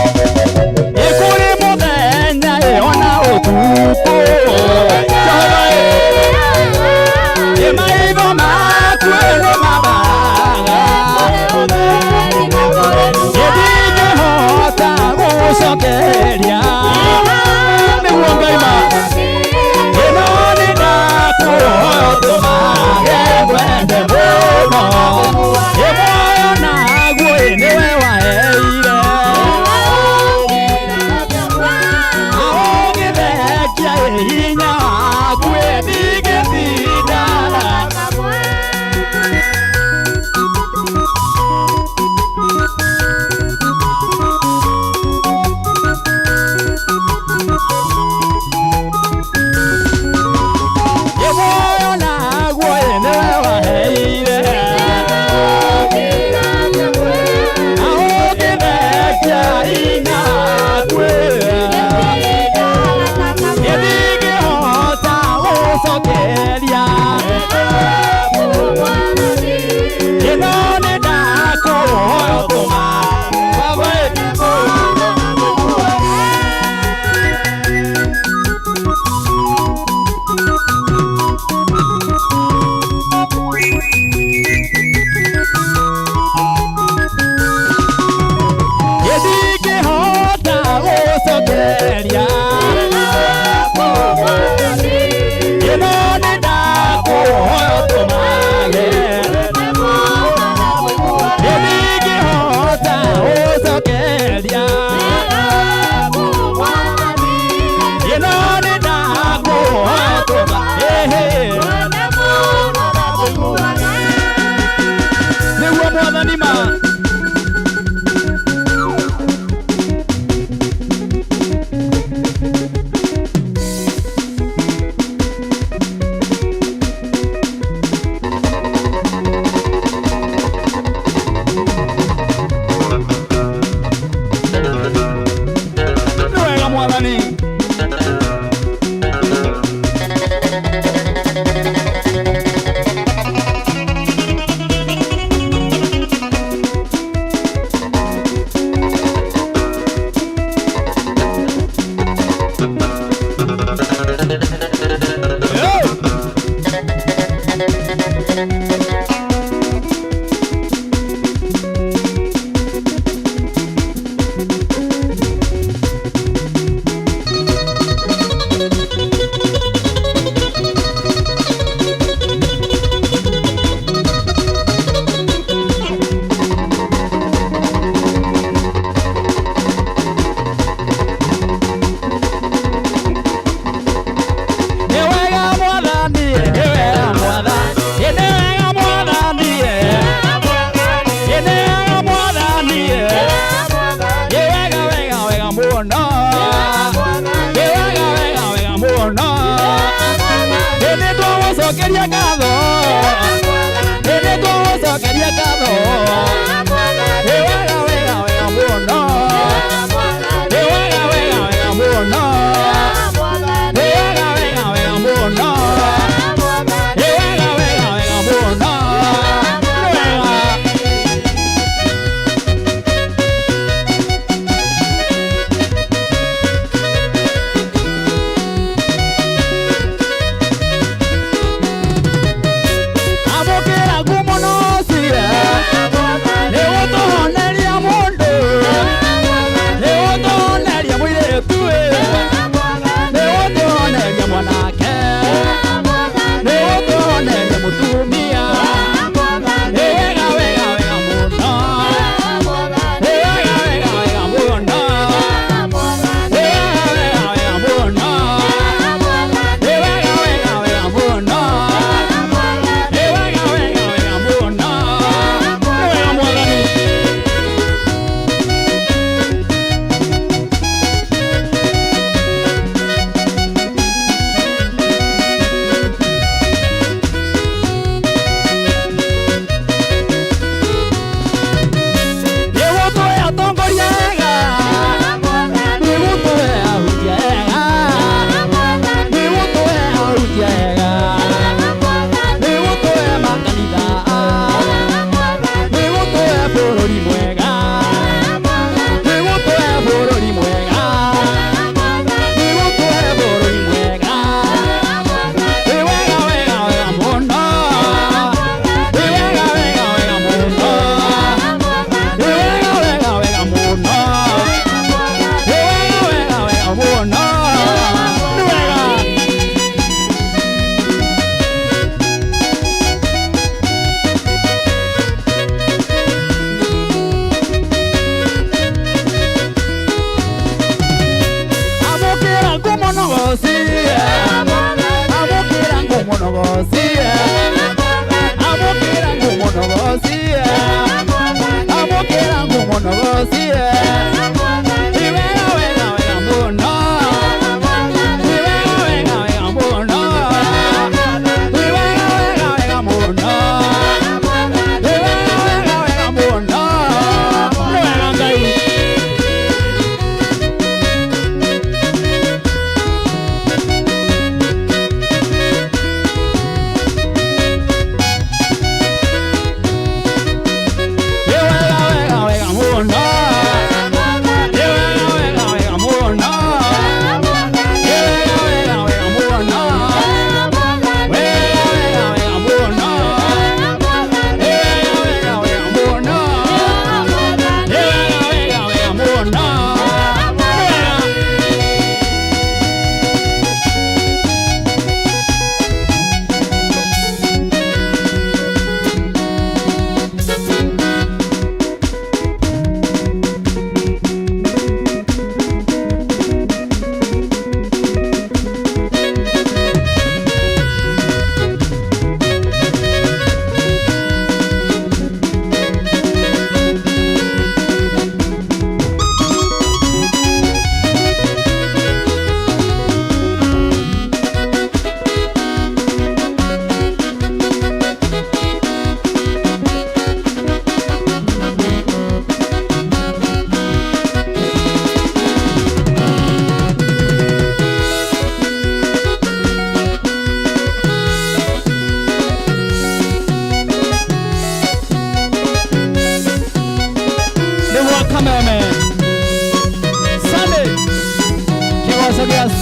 Ĩ kũrĩ mũthenya ĩ ona ũtukũ Jehova ĩ maitho maku nĩ mabaraga Ĩ ndingĩhota gũcokeria nĩguo Ngai ma Ĩno nĩndakũhoya ũtũmage ngwende mũno Ĩ muoyo naguo ĩ nĩwe waheire Ũngĩthekia hinya waku ĩ ndingĩtinda Mwathani.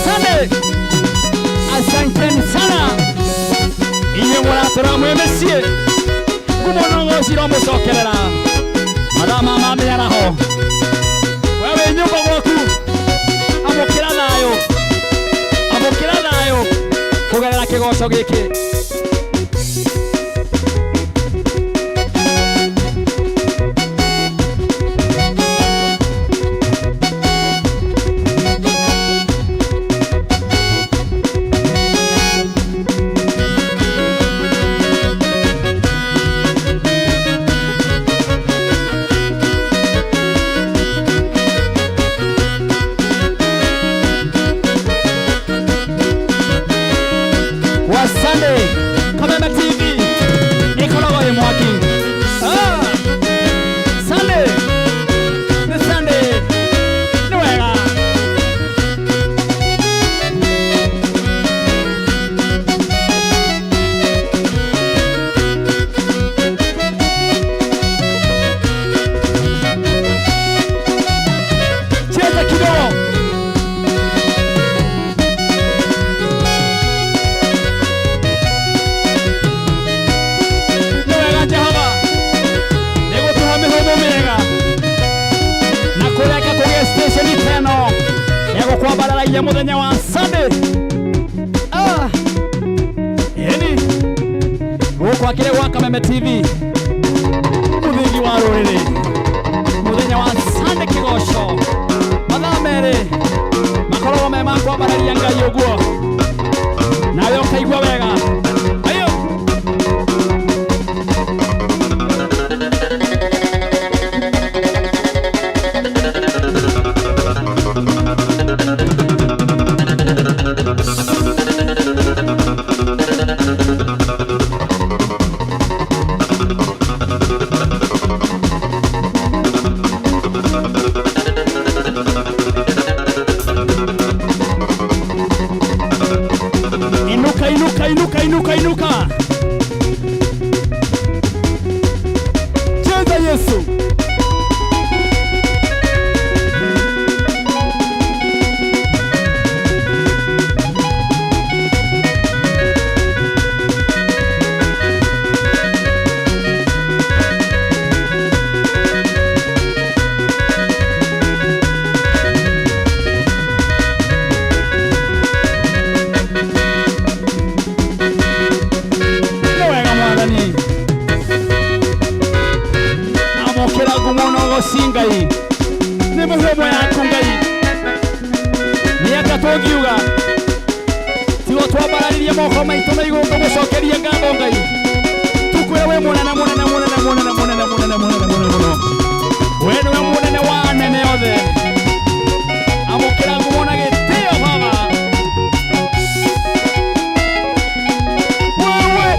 Sunday. Asanteni sana inyuĩ mũratũra mwĩ mĩciĩ ngumo no gũcira mũcokerera mathaa ma ma mĩaraho. We wĩ nyũmba gwaku, amũkĩra thayũ, amũkĩra thayũ kũgerera kĩgoco gĩkĩ. Wa Sunday Kameme TV ikoragwo ĩ mwaki. Sunday nĩ Sunday, nĩ wega. Cheza kidogo. Nĩ wega Jehova nĩ gũtũhe mĩhũmũ mĩega na kũreka kũgĩe station ta ĩno ya gũkwambararagia mũthenya wa Sunday. Ĩni gũkũ akĩrĩ gwa Kameme TV, mũthingi wa rũrĩrĩ, mũthenya wa Sunday kĩgoco mathaa merĩ makoragwo me ma kwambararia Ngai ũguo, nawe ũkaigua wega. Ayo. Inuka, inuka, inuka, inuka, inuka. Cheza Yesu. Nĩ wega Mwathani. Amũkĩra ngumo na ũgoci Ngai. Nĩ mĩhũmũ yaku Ngai. Nĩ atĩa tũngiuga tigo twambararirie moko maitũ na igũrũ tũgũcokerie ngatho Ngai. Tũkwĩre wĩ mũnene, mũnene, mũnene, mũnene, mũnene, mũnene, mũnene, mũnene mũno. We nĩwe mũnene wa anene othe. Amũkĩra ngumo na gĩtĩo Baba. Wewe.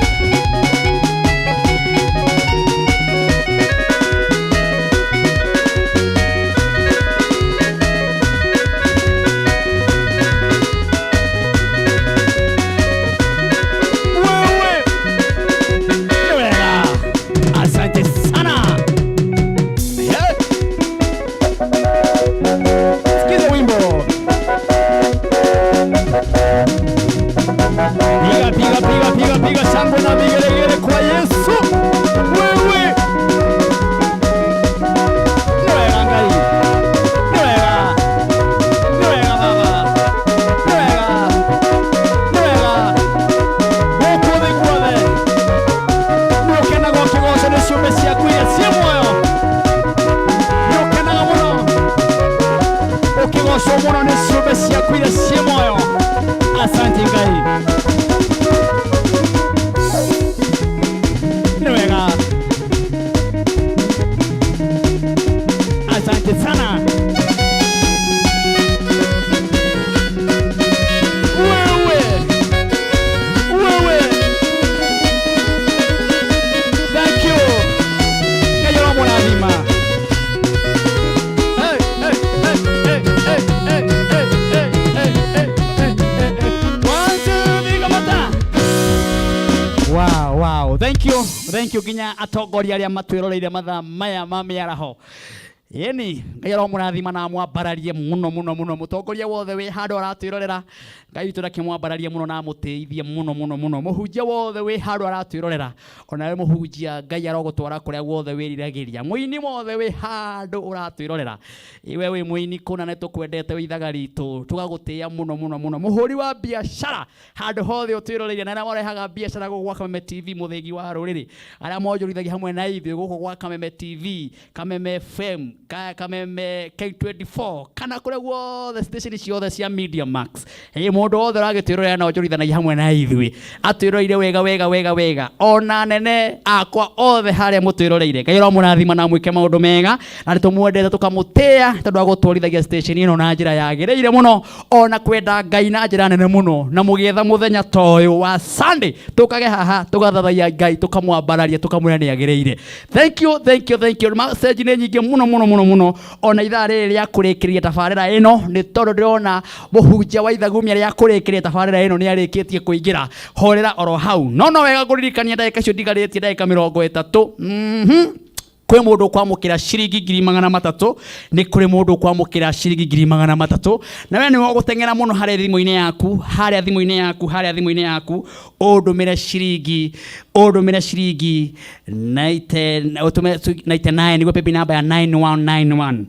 Wewe. Ni wega. Asante sana. Yeah. Sikiza wimbo. Piga, piga, piga, piga, piga shangwe na vigelegele kwa Yesu. Wewe. Ni wega Ngai. Ni wega. Ni wega Baba. Ni wega. Ni wega. Gũkũ thĩ guothe nĩ ũkenaga ũkĩgocwo nĩ ciũmbe ciaku iria ciĩ muoyo. Nĩ ũkenaga mũno ũkĩgocwo mũno nĩ ciũmbe ciaku iria ciĩ muoyo. Asante Ngai. Nĩ wega. Asante sana. Wewe. Wewe. Thank you. Ngai aramũrathima. Hey, hey, hey, hey, hey, hey, hey, hey, hey, hey, hey, hey, hey. One, two, three, kamata. Wow, wow. Thank you. Thank you nginya atongoria arĩa matwĩroreire mathaa maya ma mĩaraho. Ĩni Ngai aromũrathima na amwambararie mũno mũno mũno. Mũtongoria wothe wĩ handũ aratwĩrorera, Ngai witũ ndakĩmwambararie mũno na amũtĩithie mũno mũno mũno. Mũhunjia wothe wĩ handũ aratwĩrorera, onawe mũhunjia Ngai arogũtwara kũrĩa guothe wĩriragĩria. Mũini wothe wĩ handũ ũratwĩrorera, iwe wĩ mũini kũna nĩ tũkwendete wĩ ithaga ritũ, tũgagũtĩĩa mũno mũno mũno. Mũhũri wa biacara handũ hothe ũtwĩroreire, na arĩa marehaga biacara gũkũ gwa Kameme TV, mũthĩgi wa rũrĩrĩ, arĩa monjorithagia hamwe na ithuĩ gũkũ gwa Kameme TV, Kameme FM, Kameme K24, kana kũrĩa guothe station ciothe cia Media Max. Ĩ mũndũ wothe ũragĩtwĩrorera na onjorithanagia hamwe na ithuĩ, atwĩroreire wega wega wega wega, ona nene akwa othe harĩa mũtwĩroreire, Ngai aromũrathima na amwĩke maũndũ mega, na nĩtũmwendete tũkamũtĩĩa tondũ agũtwarithagia station ĩno na njĩra yagĩrĩire mũno, ona kwenda Ngai na njĩra nene mũno, na mũgĩetha mũthenya ta ũyũ wa Sunday tũkage haha tũgathathaiya Ngai, tũkamwambararia, tũkamwĩra nĩ agĩrĩire. Thank you, thank you, thank you. Message nĩ nyingĩ mũno mũno mũno mũno, ona ithaa rĩrĩ rĩa kũrĩkĩrĩria tabarĩra ĩno, nĩ tondũ ndĩrona mũhunjia wa ithagumia rĩa kũrĩkĩrĩria tabarĩra ĩno nĩ arĩkĩtie kũingĩra. Horera oro hau, no wega ngũririkania ndagĩka icio ndigarĩtie ndagĩka 30. Kwĩ mũndũ ũkwamũkĩra ciringi 300,000, nĩ kũrĩ mũndũ ũkwamũkĩra ciringi 300,000, na we nĩwe ũgũteng'era mũno harĩa thimũ-inĩ yaku, harĩa thimũ-inĩ yaku, harĩa thimũ-inĩ yaku, ũndũmĩre ciringi, ũndũmĩre ciringi ũtũme 99, nĩguo paybill number ya 9191.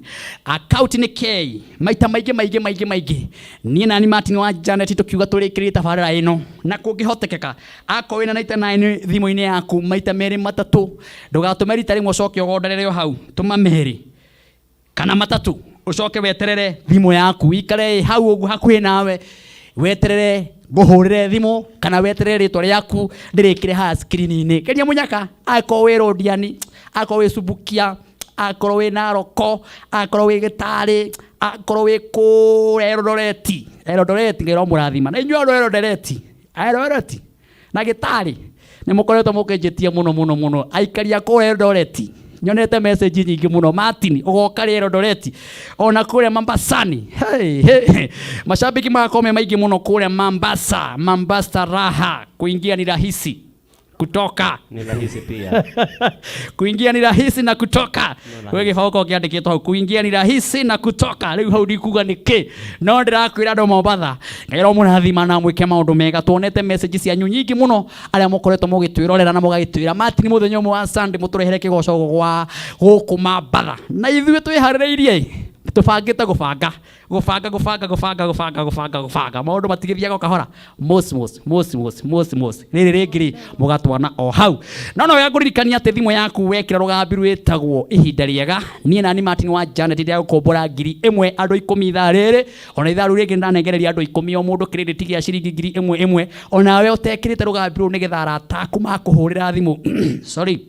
Account nĩ K. Maita maingĩ maingĩ maingĩ maingĩ niĩ na ni Martin wa Janet tũkiuga tũrĩkĩrĩrie tabarĩra ĩno, na kũngĩhotekeka akorwo wĩna 99 thimũ-inĩ yaku maita merĩ matatũ, ndũgatũme rita rĩmwe ũcoke ũgonderere o hau, tũma merĩ kana matatũ, ũcoke weterere thimũ yaku ikare hau ũguo hakuhĩ nawe, weterere ngũhũrĩre thimũ kana weterere rĩtwa rĩaku ndĩrĩkĩre haha screen-inĩ. Geria mũnyaka, akorwo wĩ Rodiani, akorwo wĩ Subukia, akorwo wĩ Naroko, akorwo wĩ Gĩtarĩ, akorwo wĩ kũrĩa Eldoret, Eldoret Ngai aromũrathima. Na inyuĩ andũ a Eldoret, Eldoret na Gĩtarĩ nĩ mũkoretwo mũkĩnjĩtia mũno mũno mũno. Aikari a kũrĩa Eldoret, nyonete message nyingĩ mũno. Martin, ũgoka rĩ Eldoret? Ona kũrĩa Mombasani. Hey, hey. Mashabiki magakorwo me maingĩ mũno kũrĩa Mombasa. Mombasa raha, kuingia ni rahisi, kutoka ni rahisi pia. Kuingia ni rahisi na kutoka. We gĩbao kĩandĩkĩtwo hau, kuingia ni rahisi na kutoka. Rĩu hau ndikuga nĩkĩ, no ndĩrakwĩra andũ Mombatha, Ngai aromũrathima na mwĩke maũndũ mega. Tuonete message cianyu nyingĩ mũno, arĩa mũkoretwo mũgĩtwĩrorera na mũgagĩtwĩra Martin mũthenya ũmwe wa Sunday mũtũrehere kĩgoco gwa gũkũ Mombatha, na ithuĩ twĩharĩrĩirie, tũbangĩte gũbanga gũbanga gũbanga gũbanga gũbanga gũbanga gũbanga maũndũ matigĩthiaga o kahora, mos mos mos mos mos mos, rĩrĩ rĩngĩ rĩ mũgatwana o hau. No wega ngũririkania atĩ thimũ yaku wekĩra rũgambi rwĩtagwo ihinda rĩega, niĩ nani Martin wa Janet ndĩragũkombora 1000 andũ 10 ithaa rĩrĩ, ona ithaa rĩu rĩngĩ ndanengereria andũ 10 o mũndũ credit gĩa ciringi 1000 ĩmwe, onawe ũtekĩrĩte rũgambi rũu nĩgetha arata aku makũhũrĩra thimũ sorry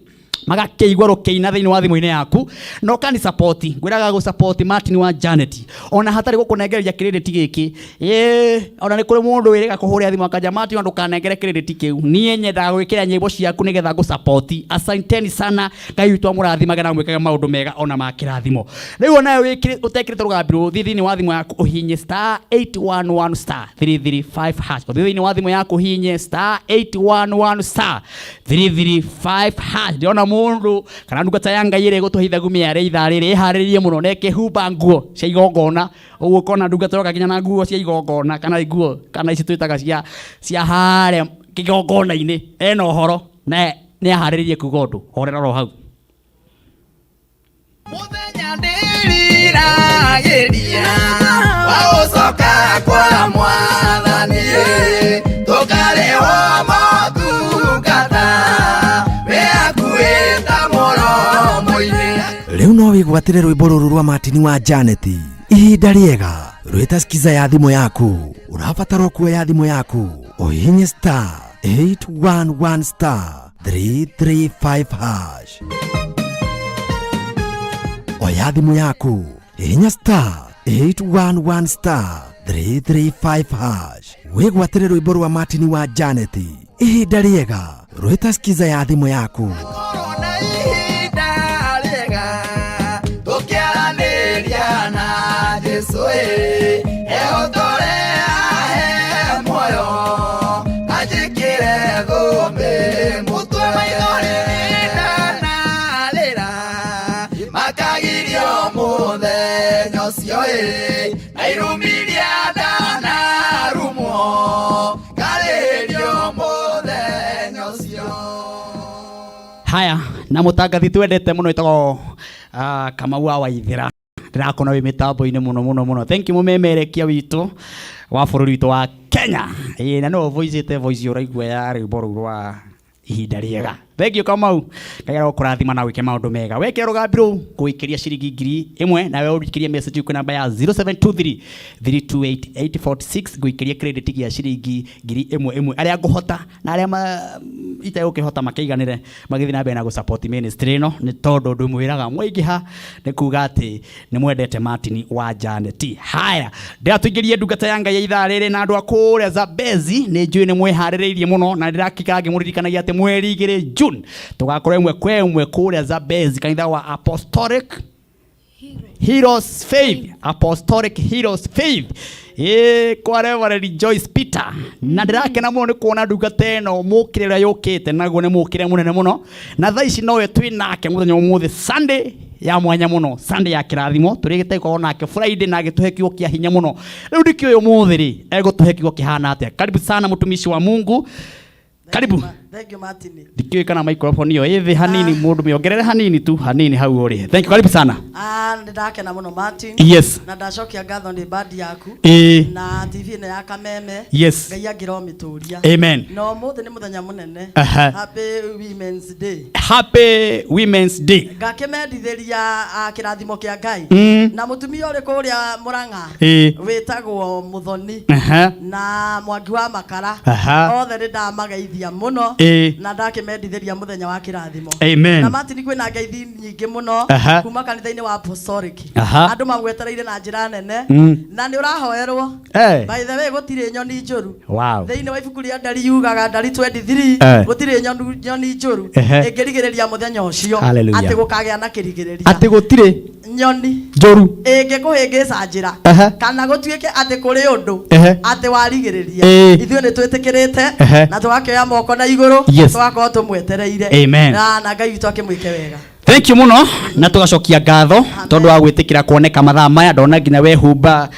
magakĩigua rũkĩina thĩinĩ wa thimũ-inĩ yaku, na ũkani support. Ngwĩraga gũ support Martin wa Janet ona hatarĩ gũkũnengereria credit gĩkĩ. Ĩĩ, ona nĩ kũrĩ mũndũ wĩrĩga kũhũrĩra thimũ akanja, Martin ndũkanengere credit kĩu, niĩ nyendaga gwĩkĩra nyĩmbo ciaku nĩgetha ngũ support. Asanteni sana, Ngai witũ amũrathimage na amwĩkage maũndũ mega ona ma kĩrathimo. Rĩu onawe ũtekĩrĩte rũgambi rũu, thiĩ thĩinĩ wa thimũ yaku ũhihinye star 811 star 335 hash. Ũthiĩ thĩinĩ wa thimũ yaku ũhihinye star 811 star 335 hash. Ndĩrona mũndũ kana ndungata ya Ngai ĩrĩa ĩgũtũhe ithagumia rĩa ithaa rĩrĩ ĩharĩrĩirie mũno na ĩkĩhumba nguo cia igongona. Ũguo ũkona ndungata yoka nginya na nguo cia igongona, kana nguo kana ici twĩtaga cia harĩa kĩgongona-inĩ, ena ũhoro na nĩ aharĩrĩirie kuga ũndũ. Horera oro hau. Mũthenya ndĩriragĩria wa gũcoka kwa Mwathani, tũkarĩhwo motungata wĩ hakuhĩ ta mũromo-inĩ. Rĩu no wĩgwatĩre rwĩmbo rũrũ rwa Martin wa Janet, ihinda rĩega, rwĩta skiza ya thimũ yaku. Ũrabatara kuoya thimũ yaku ũhihinye star 811 star 335 hash. Oya thimũ yaku, hihinya star 811 star 335 hash, wĩgwatĩre rwĩmbo rwa Martin wa Janet, ihinda rĩega, rwĩta skiza ya thimũ yaku. Korona ihinda rĩega, tũkĩaranĩria na Jesũ, ĩ, ehotore ahe muoyo, anjĩkĩre thũmbĩ mũtwe, maithori ndanarĩra, makagirio mũthenya. Na mũtangathi twendete mũno ĩtagwo Kamau wa Waithĩra. Ndĩrakona wĩ mĩtambo-inĩ mũno mũno mũno. Thank you mũmemerekia witũ wa bũrũri witũ wa Kenya. Ĩĩ na nĩwe voicĩte voice ũraigua ya rwĩmbo rũu rwa ihinda rĩega. Thank you Kamau. Ngai arokũrathima na wĩke maũndũ mega. Wekĩra rũgambi rũu ngũikĩria ciringi 1000 nawe ũikĩrie message kwĩ namba ya 0723 328 846 ngũikĩrie credit gĩa ciringi 1000 ĩmwe arĩa ngũhota na arĩa itegũkĩhota makĩiganĩre magĩthiĩ na mbere na gũ-support ministry ĩno nĩ tondũ ndĩmwĩraga mwaingĩha nĩ kuga atĩ nĩ mwendete Martin wa Janet. Haya, ndĩratũingĩrie ndungata ya Ngai ya ithaa rĩrĩ na andũ a kũrĩa Zambezi nĩ njũĩ nĩ mwĩharĩrĩirie mũno na ndĩrakĩikara ngĩmũririkanagia atĩ mweri 2 June tũgakorwo ĩmwe kwa ĩmwe kũrĩa Zambezi kanitha wa Apostolic Heroes Faith, Apostolic Heroes Faith. Ĩĩ kwa Reverend Joyce Peter. Na ndĩrakena mũno nĩ kuona ndungata ĩno mũkĩre ũrĩa yũkĩte naguo nĩ mũkĩre mũnene mũno. Na thaa ici nowe twĩ nake mũthenya ũmũthĩ Sunday ya mwanya mũno, Sunday ya kĩrathimo. Tũrĩgĩte gũkorwo nake Friday na agĩtũhe kiugo kĩa hinya mũno. Rĩu ndikĩũĩ ũmũthĩ rĩ, egũtũhe kiugo kĩhana atĩa. Karibu sana mtumishi wa Mungu. Karibu. Thank you Martin. Ndikĩũĩ kana microphone ĩyo ĩ thĩ hanini mũndũ mĩongerere hanini tu hanini hau ũrĩ. Thank you, karibu sana. Nĩ ndakena mũno Martin. Yes. Na ndacokia ngatho nĩ bandi yaku. Ĩĩ. Na TV ĩno ya Kameme. Yes. Ngai angĩromĩtũria. Amen. Na ũmũthĩ nĩ mũthenya mũnene. Aha. Happy Women's Day. Happy Women's Day. Ngakĩmendithĩria kĩrathimo kĩa Ngai. Na mũtumia ũrĩ kũrĩa Mũrang'a. Ĩĩ. Wĩtagwo Mũthoni. Aha. Na Mwangi wa Makara. Aha. Othe nĩ ndamageithia mũno. Ĩĩ. Na ndakĩmendithĩria mũthenya wa kĩrathimo. Amen. Na Martin kwĩna ngeithi nyingĩ mũno. Aha. Kuma kanitha-inĩ wa Apostolic. Aha. Andũ magwetereire na njĩra nene. Na nĩ ũrahoerwo. Eh. By the way gũtirĩ nyoni njũru. Wow. Thĩinĩ wa ibuku rĩa Ndari yugaga Ndari 23 Eh. gũtirĩ nyoni njũru Ehe. ĩngĩrigĩrĩria mũthenya ũcio Hallelujah. atĩ gũkagĩa na kĩrigĩrĩria. Atĩ gũtirĩ nyoni njũru ĩngĩkũhĩngĩca njĩra Ehe. kana gũtuĩke atĩ kũrĩ ũndũ Ehe. atĩ warigĩrĩria Ĩĩ. ithuĩ nĩ twĩtĩkĩrĩte Ehe. na tũgakĩoya moko na igũrũ Yes. tũgakorwo tũmwetereire Amen. na Ngai witũ akĩmwĩke wega. Thank you mũno na tũgacokia ngatho tondũ wa gwĩtĩkĩra kuoneka mathaa maya ndona nginya wehumba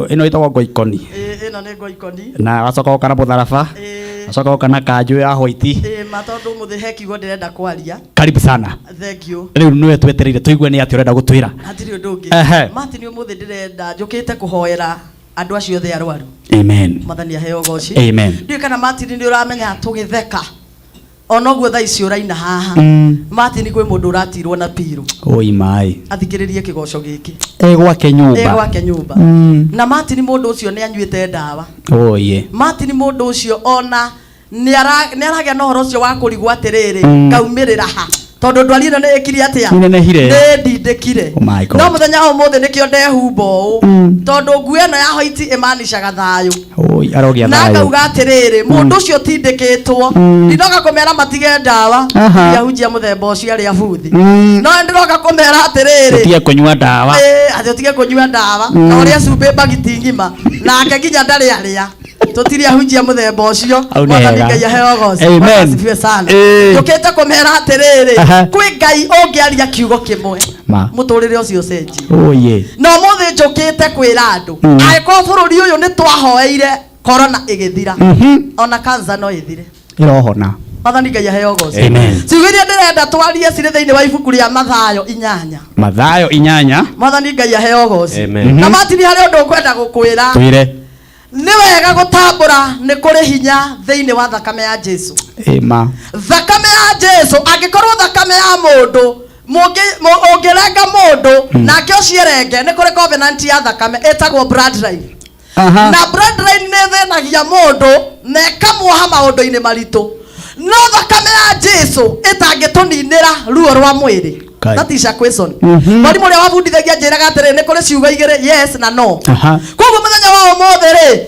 ĩno ĩtagwo ngoikoni. Ĩĩ, ĩno nĩ ngoikoni. Na wacoka ũka na mũtharaba. Ĩĩ. Wacoka ũka na kanjũ ya white. Ĩĩ, ma tondũ ũmũthĩ he kiugo ndĩrenda kwaria. Karibu sana. Thank you. Rĩu nĩwe twetereire tũigue nĩ atĩ ũrenda gũtwĩra. Hatirĩ ũndũ ũngĩ. Ehe. Martin ũmũthĩ ndĩrenda njũkĩte kũhoera andũ acio othe arwaru. Amen. Mwathani aheo ũgoci. Amen. Ndiũĩ kana Martin nĩ ũramenya tũgĩtheka. Onoguo thaa ici ũraina haha. Martin kwĩ mũndũ ũratirwo na pirũ. Oi mai. Athikĩrĩrie kĩgoco gĩkĩ. E gwake nyũmba. E gwake nyũmba. Na Martin mũndũ ũcio nĩ anyuĩte ndawa. Oye. Martin mũndũ ũcio ona nĩ aragĩa na ũhoro ũcio wa kũrigwo atĩrĩrĩ ngaumĩrĩra ha tondũ ndwari ĩno nĩ ĩkire atĩa? Nĩnenehire. Nĩ ndindĩkire. Oh my God. No mũthenya wa ũmũthĩ nĩkĩo ndehumba ũũ. Tondũ nguo ĩno ya hoiti ĩmanicaga thayũ. Oi, arogĩa Na thayũ. ngauga atĩrĩrĩ, mũndũ ũcio ũtindĩkĩtwo, ndinoka kũmera matige ndawa, Aha. ndiahunjia mũthemba ũcio arĩa buthi. No ndĩroka kũmera atĩrĩrĩ, Ũtige kũnyua ndawa. Ĩĩ, atĩ ũtige kũnyua ndawa, na ũrĩe cumbĩ mbagiti ng'ima, nake nginya ndarĩ arĩa. Tũtirĩ ahunjia mũthemba ũcio. Hau nĩ Mwathani hega. Ngai aheo ũgoci. Amen. Bwana asifiwe sana. Ĩĩ. Njũkĩte kũmera atĩrĩrĩ, Aha. kwĩ Ngai ũngĩaria kiugo kĩmwe, Ma. mũtũrĩre ũcio ũcenjie. Oye. Na ũmũthĩ njũkĩte kwĩra andũ, angĩkorwo bũrũri ũyũ nĩ twahoeire corona ĩgĩthira, ona cancer no ĩthire. Ĩrohona. Mwathani Ngai aheo ũgoci. Amen. Ciugo iria ndĩrenda twarie cirĩ thĩinĩ wa ibuku rĩa Mathayo 8. Mathayo 8. Mwathani Ngai aheo ũgoci. Amen. Na Martin harĩ ũndũ ũkwenda gũkwĩra. Twĩre. Nĩ wega gũtambũra nĩ kũrĩ hinya thĩinĩ wa thakame ya Jesu. Ĩma. Thakame ya Jesu, angĩkorwo thakame ya mũndũ ũngĩrenga mũndũ nake ũcierenge, nĩ kũrĩ covenant ya thakame ĩtagwo bloodline. Aha. Na bloodline nĩ ĩthĩnagia mũndũ na ĩkamwoha maũndũ-inĩ maritũ. No thakame ya Jesu ĩtangĩtũninĩra ruo rwa mwĩrĩ. Kai. That is a question. Mwarimu ũrĩa wabundithagia anjĩraga atĩrĩ, nĩ kũrĩ ciugo igĩrĩ, yes na no. Aha. Koguo mũthenya wa ũmũthĩ rĩ,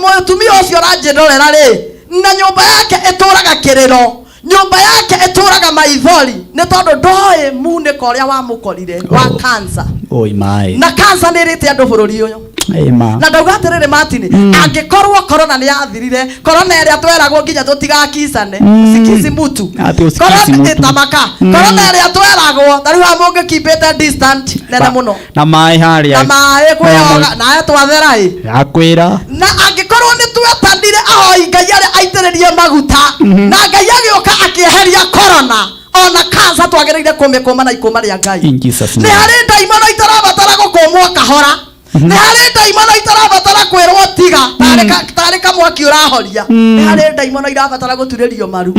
mũtumia ũcio ũranjĩrorera rĩ, na nyũmba yake ĩtũraga kĩrĩro, nyũmba yake ĩtũraga maithori, nĩ tondũ ndoĩ munĩko ũrĩa wamũkorire wa cancer. Oi mai. Na cancer nĩ ĩrĩte andũ bũrũri ũyũ. Ĩma. Na ndauga atĩrĩrĩ Martin, angĩkorwo corona nĩ yathirire, corona ĩrĩa tweragwo nginya tũtigakicane, usikisi mutu. Atĩ usikisi Corona mutu. ĩtamaka. Corona ĩrĩa tweragwo, ta rĩu haha mũngĩkimbĩte distant nene mũno. Na maĩ harĩa. Na maĩ kwĩyoga, nawe twathera ĩ. Akwĩra. Na angĩkorwo nĩ twetanire ahoi Ngai arĩa aitĩrĩrie maguta, na Ngai agĩũka akĩeheria corona, Ona kansa twagĩrĩire kũmĩkũma na ikũma rĩa Ngai. In Jesus Nĩ name. harĩ ndaimono itarabatara gũkũmwo kahora. Nĩ harĩ ndaimono itarabatara kwĩrwo tiga tarĩ tarĩ kamwaki ũrahoria. Nĩ harĩ ndaimono irabatara gũturĩrio maru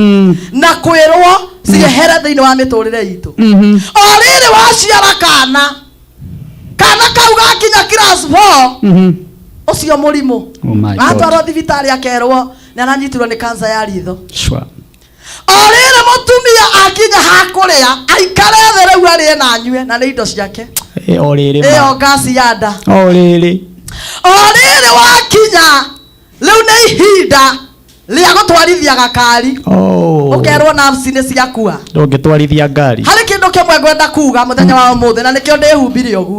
na kwĩrwo ciehere thĩinĩ wa mĩtũrĩre itũ. O rĩrĩ waciara kana, kana kau gakinya class 4, ũcio mũrimũ. Oh my God. Atwarwo thibitarĩ akerwo nĩ aranyitirwo nĩ kansa ya ritho. Sure. O rĩrĩ mũtumia akinya hakũrĩa aikare thĩ rĩu arĩe na anyue na nĩ indo ciake. O rĩrĩ ma. Ĩyo ngasi ya nda. O rĩrĩ. O rĩrĩ wakinya rĩu nĩ ihinda rĩa gũtwarithia gakari. Oh. Ũkerwo nafsi nĩ ciakua. Ndũngĩtwarithia ngari. Harĩ kĩndũ kĩmwe ngwenda kuga mũthenya wa ũmũthĩ na nĩkĩo ndĩhumbire ũguo.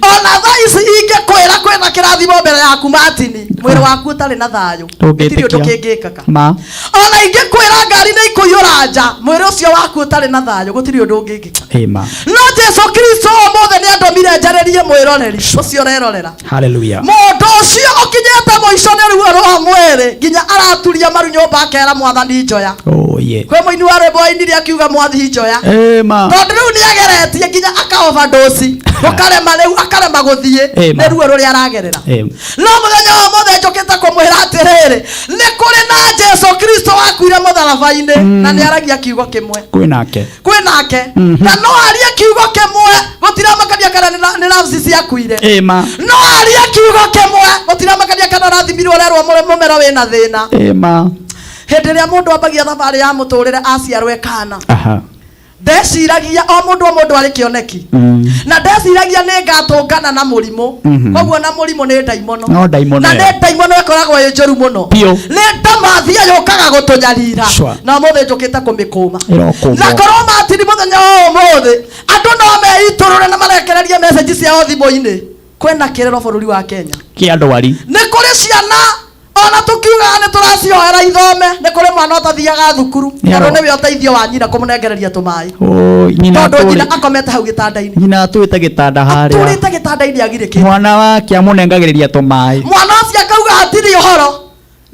Ona thaa ici ingĩkwĩra kwĩna kĩrathimo mbere yaku Martin, mwĩrĩ waku ũtarĩ na thayũ. Gũtirĩ ũndũ Ndũngĩtĩkia. kĩngĩkĩka. Ma. Ona ingĩkwĩra ngari nĩ ikũiyũra nja, mwĩrĩ ũcio waku ũtarĩ na thayũ, gũtirĩ ũndũ ũngĩkĩka. Ĩma. No Jesu Kristo ũmũthĩ nĩ andũmire njarĩrie mwĩroreri ũcio ũrerorera. Hallelujah. Mũndũ ũcio ũkinyĩte mũico nĩ ruo rwa mwĩrĩ nginya araturia maru nyũmba akera mwathani njoya. Oh yeah. Kwĩ mũini wa rwĩmbo ainire akiuga mwathi njoya. Ĩma. Tondũ rĩu nĩ ageretie nginya aka overdose, gũkarema rĩu akarema gũthiĩ Ĩma. nĩ ruo rũrĩa aragerera. Ĩma. No mũthenya wa ũmũthĩ njũkĩte kũmwĩra atĩrĩrĩ, nĩ kũrĩ na Jesu Kristo wakuire mũtharaba-inĩ na nĩ aragia kiugo kĩmwe. Kwĩ nake. Kwĩ nake. Na no arie kiugo kĩmwe gũtiramakania kana nĩ nafsi ciakuire. Ĩma. No arie kiugo kĩmwe gũtiramakania kana ũrathimirwo ũrerwo mũmero wĩna thĩna. Ĩma. Hĩndĩ ĩrĩa mũndũ ambagia thabarĩ ya mũtũrĩre aciarwo e kana. Aha. Ndeciragia o mũndũ o mũndũ arĩ kĩoneki. Na ndeciragia nĩ ngatũngana na mũrimũ. Koguo na mũrimũ nĩ ndaimono. No ndaimono Na ĩyo. nĩ ndaimono ĩkoragwo ĩ njũru mũno. Biũ. Nĩ ndamathia yũkaga gũtũnyarira. Sure. Na ũmũthĩ njũkĩte kũmĩkũma. Ĩrokũmwo. Na korwo matiri mũthenya wa ũmũthĩ, andũ no meitũrũre na marekererie message ciao thimũ-inĩ. Kwĩna kĩrĩro bũrũri wa Kenya. Kĩa ndwari. Nĩ kũrĩ ciana ona tũkiugaga nĩ tũracihoera ithome, nĩ kũrĩ mwana ũtathiaga thukuru Nĩ tondũ aro- nĩwe ũteithio wa nyina kũmũnengereria tũmaĩ. Oh, nyina Tondũ nyina atũrĩ. akomete hau gĩtanda-inĩ. Nyina atũrĩte gĩtanda harĩa. Atũrĩte gĩtanda-inĩ agirĩkĩte. Mwana wake amũnengagĩrĩria tũmaĩ. Mwana ũcio akauga hatirĩ ũhoro.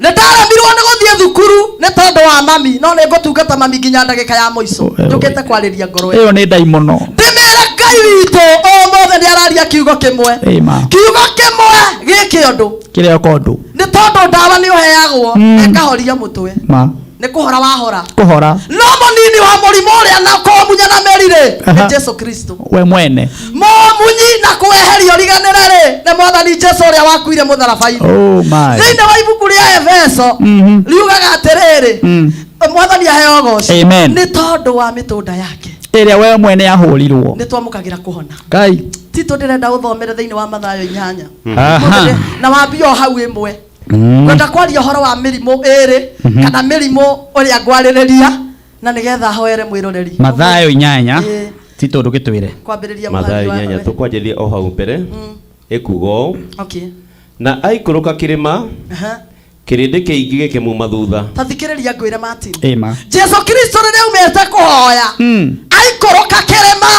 Nĩ ndaremirwo nĩ gũthiĩ thukuru nĩ tondũ wa mami, no nĩ ngũtungata mami nginya ndagĩka ya mũico. Njũkĩte kwarĩria ngoro ĩyo. Ĩyo nĩ ndaimono. Ndĩmĩre Ngai witũ ũmũthĩ nĩ araria kiugo kĩmwe. Ĩma. Kiugo kĩmwe gĩkĩ ũndũ. Kĩrĩa ũka ũndũ. Nĩ tondũ ndawa nĩ ũheagwo ĩkahoria mũtwe. Ma. Nĩ kũhora wahora. Kũhora. No mũnini wa mũrimũ ũrĩa na kũmunya na mĩri-rĩ, nĩ Aha. Jesu Kristo. We mwene. Mũmunyi na kũweheria ũriganĩre rĩ, nĩ mwathani Jesu ũrĩa wakuire mũtharaba-inĩ. Oh my. Thĩinĩ wa ibuku rĩa Efeso riugaga atĩrĩrĩ, mwathani aheo ũgoci. Amen. Nĩ tondũ wa mĩtũnda yake Ĩrĩa we mwene yahũrirwo. nĩ twamũkagĩra kũhona. Ngai. Tito ndĩrenda ũthomere thĩinĩ wa Mathayo 8. Aha. Na wambie o hau ĩmwe. Ngwenda kwaria ũhoro wa mĩrimũ ĩrĩ kana mĩrimũ ũrĩa ngwarĩrĩria na nĩgetha hoere mwĩroreri. Mathayo 8. Ĩĩ. Tito ndũgĩtwĩre. Kwambĩrĩria Mathayo mũhari wa- 8 tũkwanjĩrĩria o hau mbere ĩkuga ũũ. Okay. Na aikũrũka kĩrĩma Aha. kĩrĩndĩ kĩingĩ gĩkĩmuma thutha. Ta thikĩrĩria ngwĩre Martin. Ĩma. Jesu Kristo rĩrĩa aumĩte kũhoya aikũrũka kĩrĩma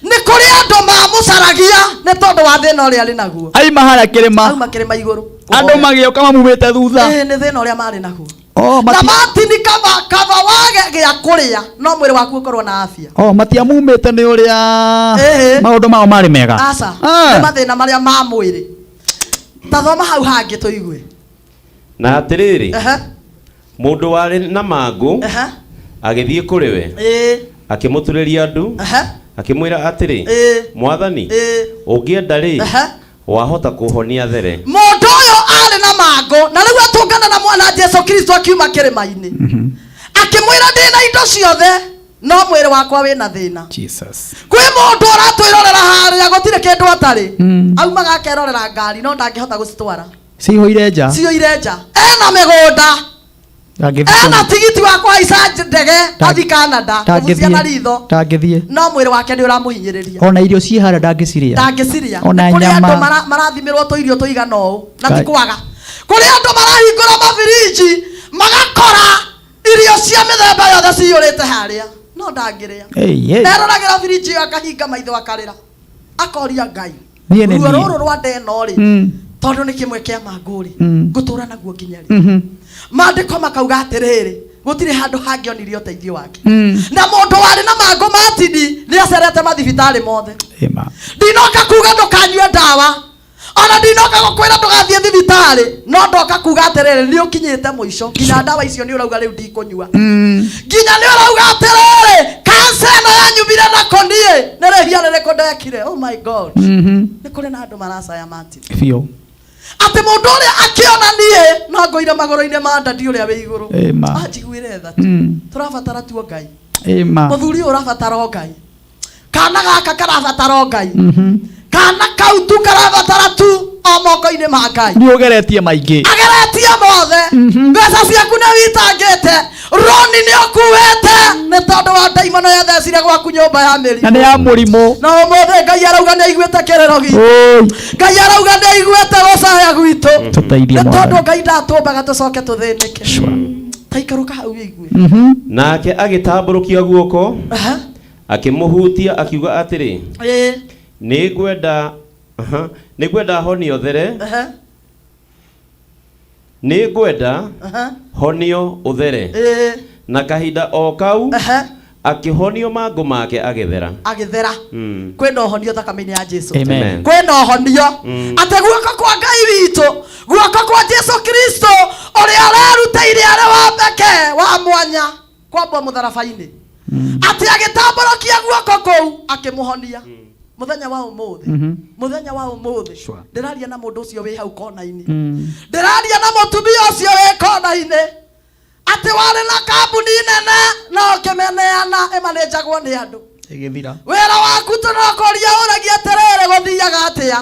nĩ kũrĩ andũ mamũcaragia nĩ tondũ wa thĩna ũrĩa arĩ naguo. Aima harĩa kĩrĩma. Auma kĩrĩma igũrũ. Andũ magĩũka mamumĩte thutha. Ĩĩ, nĩ thĩna ũrĩa marĩ naguo. Oh, Na mati- Martin kaba wage gĩa kũrĩa no mwĩrĩ waku ũkorwo na afya. Oh, matiamumĩte nĩ ũrĩa Ĩĩ. maũndũ mao marĩ mega. Aca. Ah. Nĩ mathĩna marĩa ma mwĩrĩ. Ta thoma hau hangĩ tũigue. Na atĩrĩrĩ, Ehe. mũndũ warĩ na mangũ Ehe. agĩthiĩ kũrĩ we Ĩĩ. akĩmũturĩria ndu Ehe. akĩmwĩra atĩrĩ, Ĩĩ. mwathani Ĩĩ. ũngĩenda rĩ Ehe. wahota kũhonia there. Mũndũ ũyũ arĩ na mangũ na rĩu atũngana na mwana Jesu Kristo akiuma kĩrĩma-inĩ. Akĩmwĩra ndĩna indo ciothe no mwĩrĩ wakwa wĩna thĩna. Jesus. Kwĩ mũndũ ũratwĩrorera harĩa gũtirĩ kĩndũ atarĩ. Aumaga akerorera ngari no ndangĩhota gũcitwara. Cihũire nja. Ciyũire nja. Ena mĩgũnda. Ndangĩthiĩ Ena tigiti wa kũhaica ndege athiĩ Canada kũbucia na ritho. Ndangĩthiĩ. No mwĩrĩ wake nĩ ũramũhinyĩrĩria. Ona irio ciĩ harĩa ndangĩcirĩa. Ndangĩciria. Ona Kũrĩ andũ nyama. marathimĩrwo tũirio tũigana ũũ na ti Ngai. kwaga. Kũrĩ andũ marahingũra mabirinji magakora irio cia mĩthemba yothe ciyũrĩte harĩa no ndangĩrĩa. Hey, hey. Eroragĩra birinji ĩyo akahinga maitho akarĩra. Akoria Ngai. Niĩ nĩ Ruo niĩ. rũrũ rwa nda ĩno rĩ tondũ nĩ kĩmwe kĩa mangũ rĩ ngũtũra naguo nginya rĩ. Maandĩko makauga atĩrĩrĩ Gũtirĩ handũ hangĩonirie ũteithio wake. Na mũndũ warĩ na mangũ ma tini nĩ acerete mathibitarĩ mothe. Ndinoka kuga ndũkanyue ndawa, ona ndinoka gũkwĩra ndũgathiĩ thibitarĩ, no ndoka kuga atĩrĩrĩ, nĩ ũkinyĩte mũico, nginya ndawa icio nĩ ũrauga rĩu ndikũnyua, nginya nĩ ũrauga atĩrĩrĩ, kansa ĩno yanyumire nako niĩ nĩ rĩhia rĩrĩkũ ndekire? Oh my God. Nĩ kũrĩ na andũ maracaya Martin. Biũ. Atĩ mũndũ ũrĩa akĩona niĩ no ngũire magũrũ-inĩ ma ndadi ũrĩa wĩ igũrũ. Ĩma. Anjiguĩre tha tu. Tũrabatara tuo Ngai. Ĩma. Mũthuri ũyũ ũrabatara o Ngai, kana gaka karabatara o Ngai, kana kau tu karabatara tu o moko-inĩ ma Ngai. Nĩ ũgeretie maingĩ. Ageretie mothe. Mbeca ciaku nĩ witangĩte, roni nĩ ũkuĩte nĩ tondũ wa ndaimono yathecire gwaku nyũmba ya mĩrimũ. Na nĩ ya mũrimũ. Na ũmũthĩ Ngai arauga nĩ aiguĩte kĩrĩro gitũ. Ũi. Ngai arauga nĩ aiguĩte gũcaya gwitũ. Tũteithie nĩ tondũ Mwathani. Ngai ndatũmbaga tũcoke tũthĩnĩke. Taikũrũka hau wĩigue. Nake agĩtambũrũkia guoko, akĩmũhutia, akiuga atĩrĩ, nĩngwenda, aha, nĩngwenda honio there. Nĩngwenda, honio ũthere. Na kahinda o kau akĩhonio mangũ make agĩthera. Agĩthera. Kwĩna ũhonio thakame-inĩ ya Jesu. Amen. Kwĩna ũhonio. Atĩ guoko kwa Ngai witũ, guoko kwa Jesu Kristo ũrĩa ũrerutĩire arĩ wa mbeke wa mwanya kwambwo mũtharaba-inĩ, atĩ agĩtambũrũkia guoko kũu akĩmũhonia. Mũthenya wa ũmũthĩ, mũthenya wa ũmũthĩ ndĩraria na mũndũ ũcio wĩ hau kona-inĩ, ndĩraria na mũtumia ũcio wĩ kona-inĩ, atĩ warĩ na kambuni nene na ũkĩmeneana ĩmanĩnjagwo nĩ andũ. Ĩgĩthira. Wĩra waku tu no kũria ũragia atĩrĩrĩ, gũthiaga atĩa?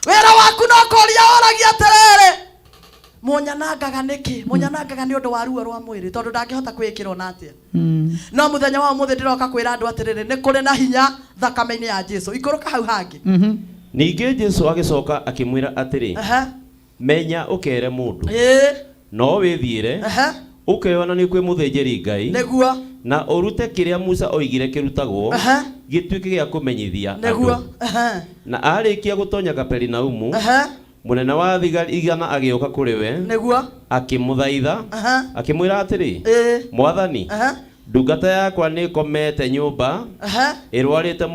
Wĩra waku no kũria ũragia atĩrĩrĩ, mũnyanangaga nĩkĩ? Mũnyanangaga nĩ ũndũ wa ruo rwa mwĩrĩ, tondũ ndangĩhota kwĩĩkĩra ona atĩa. No mũthenya wa ũmũthĩ ndĩroka kwĩra andũ atĩrĩrĩ, nĩ kũrĩ na hinya thakame-inĩ ya Jesu. Ikũrũka hau hangĩ. Ningĩ Jesu agĩcoka akĩmwĩra atĩrĩ, menya ũkere mũndũ, no wĩthiĩre ũkeyonanie kwĩ mũthĩnjĩri Ngai, Nĩguo. na ũrute kĩrĩa Musa oigire kĩrutagwo, gĩtuĩke gĩa kũmenyithia Nĩguo. andũ. Na arĩkia gũtonya Kaperinaumu, mũnene wa thigari 100 agĩũka kũrĩ we, Nĩguo. akĩmũthaitha, akĩmwĩra atĩrĩ, Mwathani, ndungata yakwa nĩĩkomete nyũmba ĩrwarĩte.